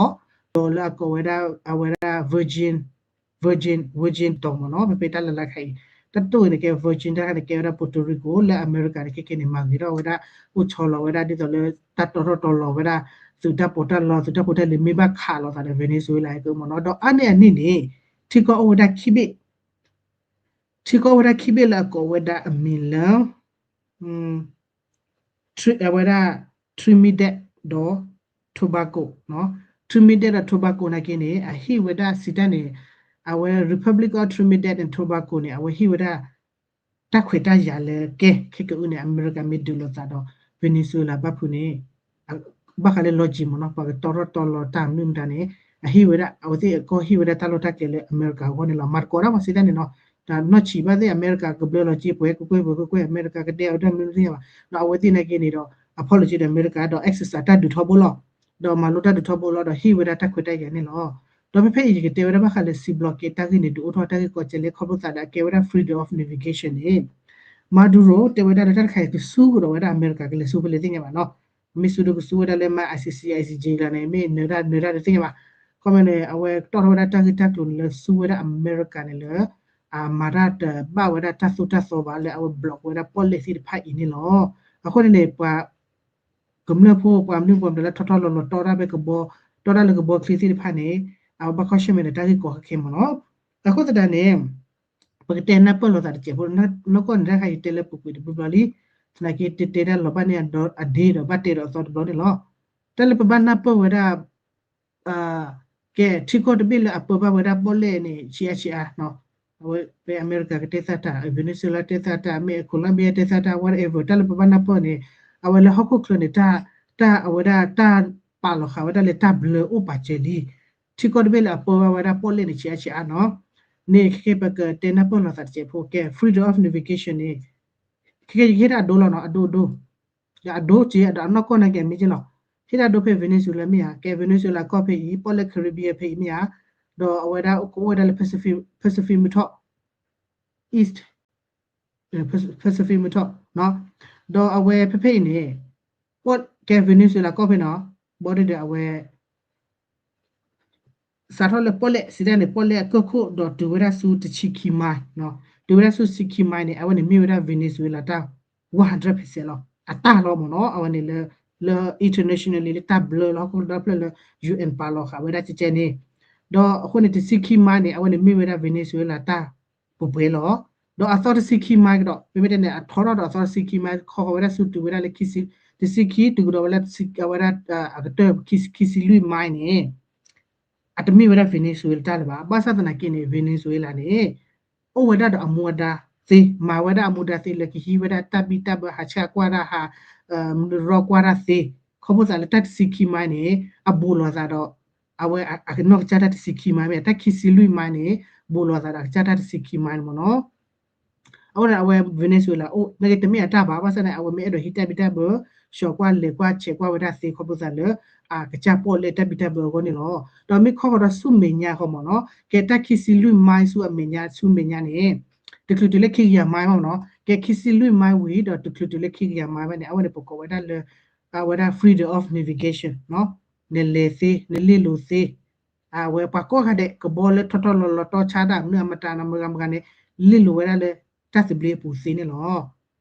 ဒီးလၢအကိးဝဲဒၣ် အဝဲဒၣ် Virgin Virgin Virgin တီၤမ့ၢ်နီၤ ဖဲဖဲတၢ်လၢ်လၢ်ခါအံၤ တၢ်တိၢ်န့ၣ်ကဲ Virgin တၢ်ခါန့ၣ်ကဲဝဲဒၣ် Puerto Rico လၢအမဲရကၤန့ၣ် ခဲခဲန့ၣ် မၤဂ့ၤထီၣ်ဝဲဒၣ် အိၣ်ဆီလီၤဝဲဒၣ်ဒ်သိးလၢ တၢ်တီထီၣ်တီလီၤဝဲဒၣ် သုးတၢ်ပီးတၢ်လီ သုးတၢ်ဖိတၢ်လံၤမ့ၢ်ဘၣ်ခးလိာ်သးဒီး Venezuela ကမ့ၢ်နီၤ ဒီးအါန့ၢ်အန့ၣ်န့ၣ် ထံကီၢ်အိၣ်ဝဲဒၣ်ခံဘ့ၣ် ထံကီၢ်အိၣ်ဝဲဒၣ်ခံဘ့ၣ်လၢအကိးဝဲဒၣ်အမံၤလၢ အဝဲဒၣ် Trinidad ဒီး Tobago နီၤ Trinidad ဒီး Tobago နာ်က့န့ၣ် အဟ့ၣ်ဝဲဒၣ်စံးတၢ်န့ၣ် အဝဲ Republic of Trinidad and Tobago န့ၣ် အဝဲဟ့ၣ်ဝဲဒၣ် တၢ်ခွဲးတၢ်ယာ်လၢကဲ ခဲကအုၣ်န့ၣ် အမဲရကၤမ့ၢ်ဒုးလိာ်သးဒီး Venezuela ဘၣ်ဖုးန့ၣ် ဘၣ်ဃးလၢ logic မ့ၢ်နီၤ ပှၤကတီထီၣ်တီလီၤတၢ်မနုၤမတၤန့ၣ် အဟ့ၣ်ဝဲဒၣ် အဝဲသ့ၣ်အကီၢ်ဟ့ၣ်ဝဲဒၣ်တၢ်လီၢ်တၢ်ကျဲလၢအမဲရကၤအဂီၢ်န့ၣ်လီၤ မၤသကိးတၢ်မၤစံးတၢ်န့ၣ်နီၤ ဒီးနီၢ်ဆံးဘၣ်သ့ၣ် အမဲရကၤကဘျၢလီၤက့ၤပှဲၤကွဲကွဲပှဲၤကွဲကွဲ အမဲရကၤကတဲအီၤတၢ်မနုၤသ့ၣ်ညါဘၣ် ဒီးအဝဲသ့ၣ်နာ်က့န့ၣ်ဒီး အ policy ဒီးအမဲရကၤဒီး access တၢ်ဒုးထီဘိလီၤ ဒီးမၤလိတၢ်ဒုးထီဘိလီၤ ဒီးဟ့ၣ်ဝဲဒၣ်တၢ်ခွဲးတၢ်ယာ်န့ၣ်လီၤ ဒီးဖဲဖဲအံၤယကတဲဝဲဒၣ်ဘၣ်ဃးလၢ C block က့တၢ်ဂ့ၢ်န့ၣ် ဒုးအိၣ်ထီၣ်တၢ်ဂ့ၢ်ကီကဲလဲၣ် ခီဖျိသးဒီးအကဲဝဲဒၣ် freedom of navigation န့ၣ် Maduro တဲဝဲဒၣ်လၢတၢ်တခါအံၤကဆူကဒီးဝဲဒၣ်အမဲရကၤကလဲၤဆူဖဲလဲၣ်သ့ၣ်ညါဘၣ်နီၤ မ့ၢ်ဆူဒီးကဆူဝဲဒၣ်လၢ မ့ၢ် ICC ICJ ကျါန့ၣ် မ့ၢ်နၢၤတၢ်နၢၤတၢ်တသ့ၣ်ညါဘၣ် ခီမ့ၢ်န့ၣ် အဝဲတီၢ်ထီၣ်ဝဲဒၣ်တၢ်ဂ့ၢ်တၢ်ကျိၤန့ၣ်လၢဆူဝဲဒၣ်အမဲရကၤန့ၣ်လၢ အမၤတၢ်တဘၣ်ဝဲဒၣ်တၢ်သိၣ်တၢ်သီဘၣ်လၢအဝဲ block ဝဲဒၣ်ပီၣ်လဲၣ်သ့ၣ်တဖၣ်အံၤန့ၣ်လီၤ အဃိန့ၣ်န့ၣ် ပှၤ ကမျၢၢ်ဖိ ပှၤမနုၤပှၤမတၤလၢထီထီလီၤလီၤတီတၢ်ဖဲကဘီ တီတၢ်လၢကဘီချံသ့ၣ်တဖၣ်န့ၣ် အဝဲဘၣ်ကွၢ်ဆၢၣ်မဲာ်ဒီးတၢ်ဂ့ၢ်ကီခဲခဲမ့ၢ်နီၤ အဃိသတးန့ၣ် ပကတဲနၢ်ပၢၢ်လိာ်သးတစဲးဖိ နီၢ်ကီၢ်န့ၣ်တၢ်ခါယတဲလၢပူၤကွံာ်တဘျီဘျီလံ သနာ်က့တဲတဲတၢ်လီၤဘၣ်န့ၢ်အဒ့ဒီးဘၣ်တဲဒီးအသီတဘျီန့ၣ်လီၤ တၢ်လၢပဘၣ်နၢ်ပၢၢ်ဝဲဒၣ် ကဲ ထံကီၢ်တဘ့ၣ်လၢအပၢဘၣ်ဝဲဒၣ်ပီၣ်လဲၣ်န့ၣ် ဆံးအါဆံးအါနီၤ အဝဲဖဲအမဲရကၤကတဲသးတၢ် Venezuela တဲသးတၢ် မ့ၢ် Colombia တဲသးတၢ် whatever တၢ်လၢပဘၣ်နၢ်ပၢၢ်န့ၣ် အဝဲလၢဟီၣ်ခိၣ်ချၢန့ၣ် တၢ် တၢ်အဝဲဒၣ်တၢ်ပာ်လီၤဃာ်ဝဲဒၣ်လၢတၢ်ဘျၢအိၣ်ပာ်စၢၤလံ ထံကီၢ်တဘ့ၣ်လၢအပၢဘၣ်ဝဲဒၣ်ပီၣ်လဲၣ်န့ၣ် ဆံးအါဆံးအါနီၤ န့ၣ်ခဲခဲပကတဲနၢ်ပၢၢ်လိာ်သးတစဲးဖိ ကဲ freedom of navigation န့ၣ် ခဲခဲယကဟ့ၣ်ဒၣ်အဒိလီၤနီၤ အဒိအဒိ ဒီးအဒိက့ၤဒီးအနီၢ်ကီၢ်နာ်က့အမ့ၢ်က့ၤလီၤ ဟ့ၣ်ဒၣ်ဒိဖဲ Venezuela မ့ၢ်ဧါ ကဲ Venezuela ကီၢ်ဖဲအံၤ ပီၣ်လဲၣ် Caribbean ဖဲအံၤမ့ၢ်ဧါ ဒီးအဝဲဒၣ်ကအိၣ်ဝဲဒၣ်လၢ Pacific မုၢ်ထီၣ် East Pacific မုၢ်ထီၣ် ဒီးအဝဲဖဲဖဲအံၤန့ၣ် ကဲ Venezuela ကီၢ်ဖဲနီၤ ဘီဒဒီးအဝဲ စးထီၣ်လၢပီၣ်လဲၣ် စံးတၢ်န့ၣ် ပီၣ်လဲၣ်အကၢၢ်ခိၣ်ဒီးတုၤဝဲဒၣ်ဆူတဆံခံ mile တုၤဝဲဒၣ်ဆူတဆံခံ mile န့ၣ် အဝဲန့ၣ်မ့ၢ်ဝဲဒၣ် Venezuela တၢ် one hundred percent လီၤ အတၢ်လီၤမ့ၢ်နီၤ အဝဲန့ၣ်လၢ လၢ internationally လၢတၢ်ဘျၢလၢဟီၣ်ခိၣ်ဒီဖျၢၣ်လၢ UN ပာ်လီၤဃာ်ဝဲဒၣ်ကဲကဲန့ၣ် ဒီးအဃိန့ၣ် တဆံခံ mile န့ၣ် အဝဲန့ၣ်မ့ၢ်ဝဲဒၣ် Venezuela တၢ်ပှဲၤပှဲၤလီၤ ဒီးအသီတဆံခံ mile ကဒီး မ့မ့ၢ်တဲန့ၣ် အထီထီၣ်ဒီးအသီတဆံခံ mile ခီဃီၤဝဲဒၣ်ဆူတုၤဝဲဒၣ်လၢ တဆံခံ တုၤကဒီးဝဲလၢ အဝဲဒၣ် အကတၢၢ် ခံဆံလွံၢ် mile န့ၣ် အတမ့ၢ်ဝဲဒၣ် Venezuela တၢ်လၢၤဘၣ် ဘၣ်ဆၣ်သနာ်က့န့ၣ် Venezuela န့ၣ် အိၣ်ဝဲဒၣ်ဒီးအမူအဒါသ့ မၤဝဲဒၣ်အမူဒါသ့လၢကဟံးဝဲဒၣ်တၢ်ဘံၣ်တၢ်ဘၢ ဟးဆှၣ်ကွၢ်တၢ် ဟး ရီကွၢ်တၢ်သ့ ခီဖျိသးလၢတၢ်တဆံခံ mile န့ၣ် အဘူးလိာ်သးဒီး အဝဲအကနီၢ်ကစၢ်တၢ်တဆံခံ mile မ့ၢ် တၢ်ခံဆံလွံၢ် mile န့ၣ် ဘူးလိာ်သးဒီးအကစၢ်တၢ်တဆံခံ mile န့ၣ်မ့ၢ်နီၤ အဃိန့ၣ် အဝဲ Venezuela အိၣ် နာ်က့တမ့ၢ်အတၢ်ဘၣ် ဘၣ်ဆၣ်န့ၣ် အဝဲမ့ၢ်အဲၣ်ဒိးဟံးတၢ်ဘံၣ်တၢ်ဘၢ ဆှၢကွၢ်လဲၤကွၢ်ဆဲးကွၢ်ဝဲဒၣ်သ့ ခီဖျိသးလၢ အကစၢ်ပီၣ်လဲၣ်တၢ်ဘံၣ်တၢ်ဘၢအဂီၢ်န့ၣ်လီၤ. ဒီးမ့ၢ်ခီဃီၤဒီးဆူမဲာ်ညါဃီမ့ၢ်နီၤ ကဲတၢ်ခံဆံလွံၢ် mile ဆူအမဲာ်ညါ ဆူမဲာ်ညါန့ၣ် တချုးတုၤလၢခံကယၤ mile မ့ၢ်နီၤ ကဲခံဆံလွံၢ် mile ဝံၤ ဒီးတချုးတုၤလၢခံကယၤ mile ဘၣ်န့ၣ် အဝဲန့ၣ်ပကိးဝဲဒၣ်လၢ အဝဲဒၣ် freedom of navigation နလဲၤသ့ နလ့ၣ်လိၤသ့ အဝဲပှၤကိးဂၤဒဲး ကဘီလၢထီထီၣ်လီၤလီၤတီဆါတၢ်မနုၤအမတၤနီၤ မဂၤမဂၤန့ၣ် လ့ၣ်လိၤဝဲဒၣ်လၢတၢ်သဘျ့အပူၤသ့န့ၣ်လီၤ.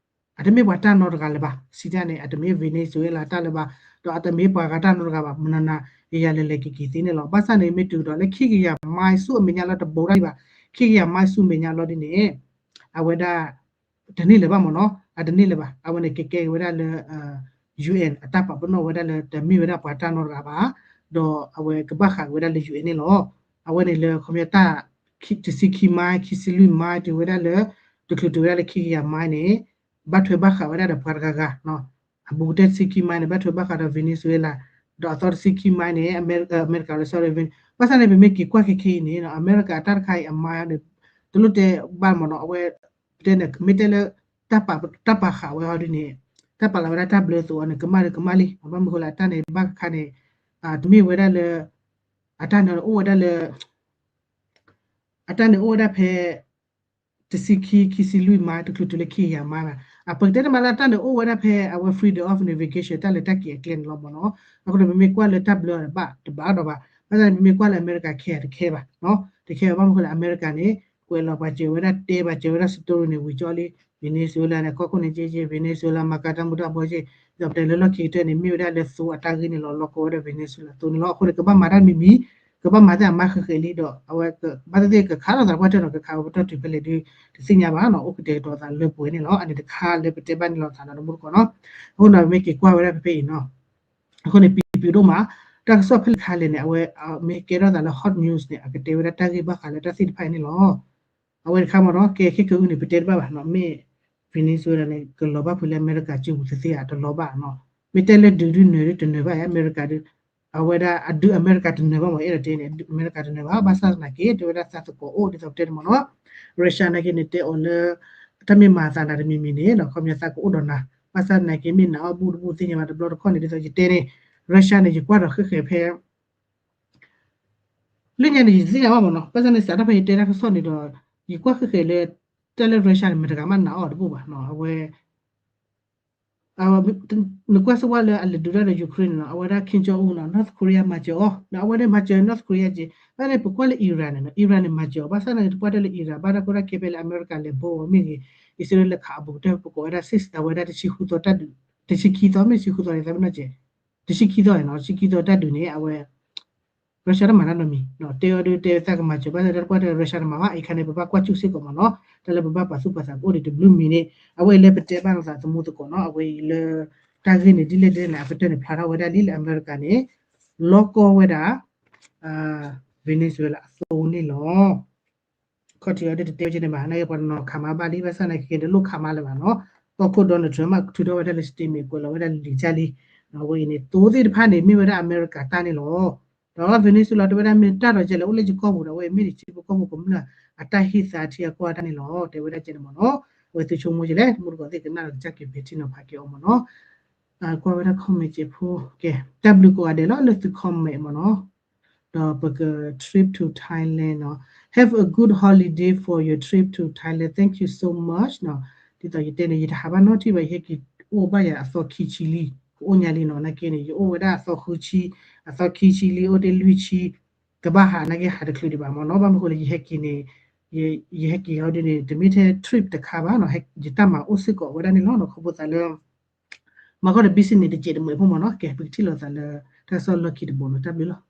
အတမ့ၢ်ပှၤတၢ်နီတဂၤလၢၤဘၣ် စံးတၢ်န့ၣ် အတမ့ၢ် Venezuela တၢ်လၢၤဘၣ် ဒီးအတမ့ၢ်ပှၤဂၤတၢ်နီတဂၤဘၣ် မနၤနၤ ယယၤလဲၤလဲၤက့ၤက့ၤသ့န့ၣ်လီၤ. ဘၣ်ဆၣ်န့ၣ် မ့ၢ်တုၤကဒီးလၢခံကယၤ mile ဆူအမဲာ်ညါလၢတဘူးတၢ်ဒံးဘၣ် ခံကယၤမးဆူမဲာ်ညါလီၤဒ်န့ၣ် အဝဲဒၣ် တန့ၢ်လၢၤဘၣ်မ့ၢ်နီၤ, အတန့ၢ်လၢၤဘၣ်. အဝဲန့ၣ်ကကဲက့ၤဝဲဒၣ်လၢ ယူၣ်အ့ၣ် အတၢ်ပာ်ပနီၣ်ဝဲဒၣ်လၢတမ့ၢ်ဝဲဒၣ်ပှၤတၢ်နီတဂၤဘၣ်, ဒီးအဝဲကဘၣ်ဃးက့ၤဝဲဒၣ်လၢ ယူၣ်အ့ၣ် န့ၣ်လီၤ. အဝဲန့ၣ်လၢခီပညီတၢ် တဆံခံမး ခံဆံလွံၢ်မး တုၤဝဲဒၣ်လၢ တချုးတုၤဝဲဒၣ်လၢခံကယၤမးန့ၣ် ဘၣ်ထွဲဘၣ်ဃးဝဲဒၣ်ဒီးပှၤတဂၤဂၤ အဘူးကတၢၢ်တဆံခံမးန့ၣ် ဘၣ်ထွဲဘၣ်ဃးဒီး Venezuela, ဒီးအသီတဆံခံမးန့ၣ် အမဲရကၤ sorry, အမဲရကၤလၢ South Venezuela ဘၣ်ဆၣ်န့ၣ် ပမ့ၢ်က့ၤကွၢ်ခဲခဲအံၤန့ၣ် အမဲရကၤတၢ်တခါအံၤအမါန့ၣ် တလိၣ်တဲဘၣ်မ့ၢ်နီၤ, အဝဲ ပတဲန့ၣ် မ့ၢ်တဲလၢ တၢ်ပာ်ဃာ်ဝဲဟီဒ်န့ၣ် တၢ်ပာ်လီၤဝဲဒၣ်တၢ်ဘျၢအသိးအီၤန့ၣ် ကမၣ်ဒီးကမၣ်လံ, ဘၣ်မနုၤဃိလၢအတၢ်န့ၣ်ဘၣ်တခါန့ၣ် တမ့ၢ်ဝဲဒၣ်လၢ အတၢ်န့ၣ်အိၣ်ဝဲဒၣ်လၢ အတၢ်န့ၣ်အိၣ်ဝဲဒၣ်ဖဲ တဆံခံ ခံဆံလွံၢ်မး တချုးတုၤလၢခံကယၤမးဘၣ်. အပကတဲတမံၤလၢတၢ်န့ၣ်အိၣ်ဝဲဒၣ်ဖဲအဝဲ freedom of navigation တၢ်လဲၤတၢ်က့ၤအကျဲန့ၣ်လီၤမ့ၢ်နီၤ. အဃိန့ၣ် ပမ့ၢ်ကွၢ်လၢတၢ်ဘျၢအီၤဘၣ်တဘၣ်ဒီးဘၣ်. ဘၣ်ဆၣ်န့ၣ် ပမ့ၢ်ကွၢ်လၢအမဲရကၤခဲအံၤတခဲဘၣ်, တခဲဘၣ် ဘၣ်မနုၤဃိလၢအမဲရကၤန့ၣ် ကွဲးလီၤပှၤစၢၤဝဲဒၣ်တဲ ပှၤစၢၤဝဲဒၣ် story န့ၣ် ဝံၤကၠီလံ Venezuela န့ၣ် ကီၢ်ခိၣ်န့ၣ်က့က့ Venezuela မၤကၤတၢ်မူတၢ်ဘှီက့, ဒီးပတဲလၢလီၢ်ခံကတၢၢ်န့ၣ် မ့ၢ်ဝဲဒၣ်လၢသိအတၢ်ဂ့ၢ်န့ၣ်လီၤ လီၤကီဝဲဒၣ် Venezuela သိန့ၣ်လီၤ. အဃိန့ၣ် ကဘၣ်မၤတၢ်မံၤမံၤ ကဘၣ်မၤတၢ်အမါဃဲးဃဲးလံဒီး အဝဲဘၣ်သ့ၣ်သ့ၣ်ကခးလိာ်သးပှၢ်တၢၢ်ဒီး ကခးဝဲပတီၢ်တုၤဖဲလဲၣ်ဒုး တသ့ၣ်ညါဘၣ်နီၤ. အိၣ်ကတဲာ်ကတီၤသးလၢပှဲၤန့ၣ်လီၤ. အန့ၣ်တခါလၢပတဲဘၣ်န့ၣ်လီၤသးဒီးတမူတကိးနီၤ. အဃိန့ၣ် ပမ့ၢ်က့ၤကွၢ်ဝဲဒၣ်ဖဲဖဲအံၤနီၤ အဃိန့ၣ် ပံပံဒိၣ်မး တၢ်ကစီၣ်ဖဲလဲၣ်ခါလဲၣ်န့ၣ် အဝဲမ့ၢ်ကဲထီၣ်သးလၢ hot news န့ၣ် အကတဲဝဲဒၣ်တၢ်ဂ့ၢ်ဘၣ်ဃးလၢတၢ်သ့ၣ်တဖၣ်အံၤန့ၣ်လီၤ. အဝဲတခါမ့ၢ်နီၤ ကဲခဲကနံၣ်အံၤန့ၣ် ပတဲတဘၣ်ဘၣ်နီၤ မ့ၢ် Venezuela န့ၣ် ကလီၤဘၣ်ဖဲလၢအမဲရကၤစုပူၤသ့သ့ဧါ တလီၤဘၣ်နီၤ. မ့ၢ်တဲလၢဒုးဒုးနၢၤဒုးတနၢၤဘၣ် အမဲရကၤဒုး အဝဲဒၣ်အဒုးအမဲရကၤတနၢၤဘၣ်မ့ၢ် အဲၣ်ဒိးတဲန့ၣ် အမဲရကၤတနၢၤဘၣ် ဘၣ်ဆၣ်သနာ်က့ တဲဝဲဒၣ်သးသကိးအိၣ်ဒ်သိးပတဲန့ၣ်မ့ၢ်နီၤ Russia နာ်က့န့ၣ် တဲအီၤလၢ တၢ်မ့ၢ်မၤသးနၤတမံၤမံၤန့ၣ်နီၤ ခီပညီသးကအိၣ်ဒီးနၤ ဘၣ်ဆၣ်သနာ်က့ မ့ၢ်နၤအီၣ်ဘူၣ်တဘူၣ်သ့ၣ်ညါဘၣ်တဘျီတခီၣ်န့ၣ် ဒ်သိးယတဲန့ၣ် Russia န့ၣ် ယကွၢ်ဒီးဃဲးဃဲးဖဲ လၢညါန့ၣ် ယတသ့ၣ်ညါဘၣ်မ့ၢ်နီၤ ဘၣ်ဆၣ်န့ၣ် စးထီၣ်ဖဲယတဲတၢ်ကစီၣ်န့ၣ်ဒီး ယကွၢ်ဃဲးဃဲးလၢ တၢ်လၢ Russia န့ၣ် မတၤတဂၤမးနာ်အီၤတဘူၣ်ဘၣ်နီၤ အဝဲ နကွၢ်စ့ၢ်ဝါလၢအလဲၤဒုးတၢ်ဒီး Ukraine နီၤ အဝဲဒၣ် Kim Jong Un နီၤ North Korea မၤစၢၤအီၤ ဒီးအဝဲန့ၣ်မၤစၢၤ North Korea က့ ဘၣ်န့ၣ် ပကွၢ်လၢ Iran န့ၣ်နီၤ Iran န့ၣ် မၤစၢၤအီၤ ဘၣ်ဆၣ်န့ၣ် တပှၢ်တၢၢ်လၢ Iran ဘၣ်တၢ်ကီတၢ်ခဲဖဲလၢအမဲရကၤလဲၤဘိအီၤမ့ၢ်ဂ့ၤ အံၣ်စရ့လးခးအဘူးကတၢၢ် ပကိးဝဲဒၣ် six အဝဲဒၣ်တဆံဃုသီတၢ်ဒုး တဆံခံသီ မ့ၢ်တဆံဃုသီန့ၣ် သးပ့ၤနီၣ်က့ တဆံခံသီန့ၣ်နီၤ တဆံခံသီတၢ်ဒုးန့ၣ် အဝဲ Russia တမၤတၢ်နီတမံၤ တဲအီၤဒုးတဲသးကမၤစၢၤ ဘၣ်ဆၣ်တၢ်တပှၢ်တၢၢ် Russia တမၤဘၣ် အံၤခါန့ၣ် ပဘၣ်ကွၢ်စူၣ်စ့ၢ်ကီးမ့ၢ်နီၤ တၢ်လၢပဘၣ်ပာ်သူၣ်ပာ်သးကအိၣ်ဒံးတဘျုးမံၤန့ၣ် အဝဲအံၤလၢပတဲဘၣ်လိာ်သးသမူသကိးနီၤ အဝဲအံၤလၢ တၢ်ဂ့ၢ်န့ၣ် ဒ်လဲၣ်ဒ်လဲၣ်န့ၣ် အကတၢၢ်န့ၣ် ဖျါထီၣ်ဝဲဒၣ်လံလၢအမဲရကၤန့ၣ် လီၤကီဝဲဒၣ် Venezuela အသိန့ၣ်လီၤ. ခီၣ်ထံးအီၤဒ်တတဲဝဲက့န့ၣ်ဘၣ် နာ်က့ပှၤတနီၤခးမါဘၣ်လံ ဘၣ်ဆၣ်နာ်က့န့ၣ် လိၣ်ခးမါလၢၤဘၣ်နီၤ ကီၢ်ခိၣ် Donald Trump မး ထုးထီၣ်ဝဲဒၣ်လၢ statement ကွဲးလီၤဝဲဒၣ်လံာ်ကၢ်လံ အဝဲအံၤန့ၣ် သိသ့ၣ်တဖၣ်န့ၣ် မ့ၢ်ဝဲဒၣ်အမဲရကၤတၢ်န့ၣ်လီၤ. ဒီး Venezuela တဲဝဲဒၣ်မ့ၢ်တၢ်ဒီးကဲလၢအိၣ်လၢယကီၢ်ပူၤဒီး အဝဲမ့ၢ်ဒံးထံဖိကီၢ်ဖိကမျၢၢ် အတၢ်ဟ့ၣ်သါထံအကီၢ်တၢ်န့ၣ်လီၤ တဲဝဲဒၣ်ကဲန့ၣ်မ့ၢ်နီၤ အဝဲသုဆိကမိၣ်က့လဲၣ် တမူတကိးသ့ၣ်ကနၣ်ဒီးကစၢ်က့ၤပဲာ်ထံနီၤဖးက့ၤအီၤမ့ၢ်နီၤ ကွၢ်ဝဲဒၣ် comment ကဲဖိ ကဲ တၢ်ဘျုးကိးဂၤဒဲးလီၤလၢသု comment မ့ၢ်နီၤ ဒီးပက trip to Thailand နီၤ Have a good holiday for your trip to Thailand. Thank you so much နီၤ ဒ်သိးယတဲန့ၣ် ယတဟးဘၣ်နီတထံၣ်ဘၣ် ယဟဲက့ၤအိၣ်ဘၣ်ယၤအသီခံဆံလံ ကအိၣ်ညါလံနီၤ နာ်က့န့ၣ် ယအိၣ်ဝဲဒၣ်အသီဃုဆံ အသီခံဆံလံ အိၣ်တ့ၢ်လွံၢ်ဆံ ကဘၣ်ဟးနာ်က့ဟးတချုးဒံးဘၣ်မ့ၢ်နီၤ ဘၣ်မနုၤဃိလၢယဟဲက့ၤန့ၣ် ယဟဲက့ၤဟီဒ်န့ၣ် တမ့ၢ်ထဲ trip တခါဘၣ်နီၤ ယတၢ်မၤအိၣ်စ့ၢ်ကီးဝဲဒၣ်န့ၣ်လီၤနီၤ ခီဖျိသးလၢ မၤကီၢ်ဒီး business န့ၣ် တစဲးတမှဲးဖိမ့ၢ်နီၤ ကဲ ပကထံၣ်လိာ်သးလၢ တၢ်ကစီၣ်လီၢ်ခံတဘိနီၤ တၢ်ဘျုးလီၤ.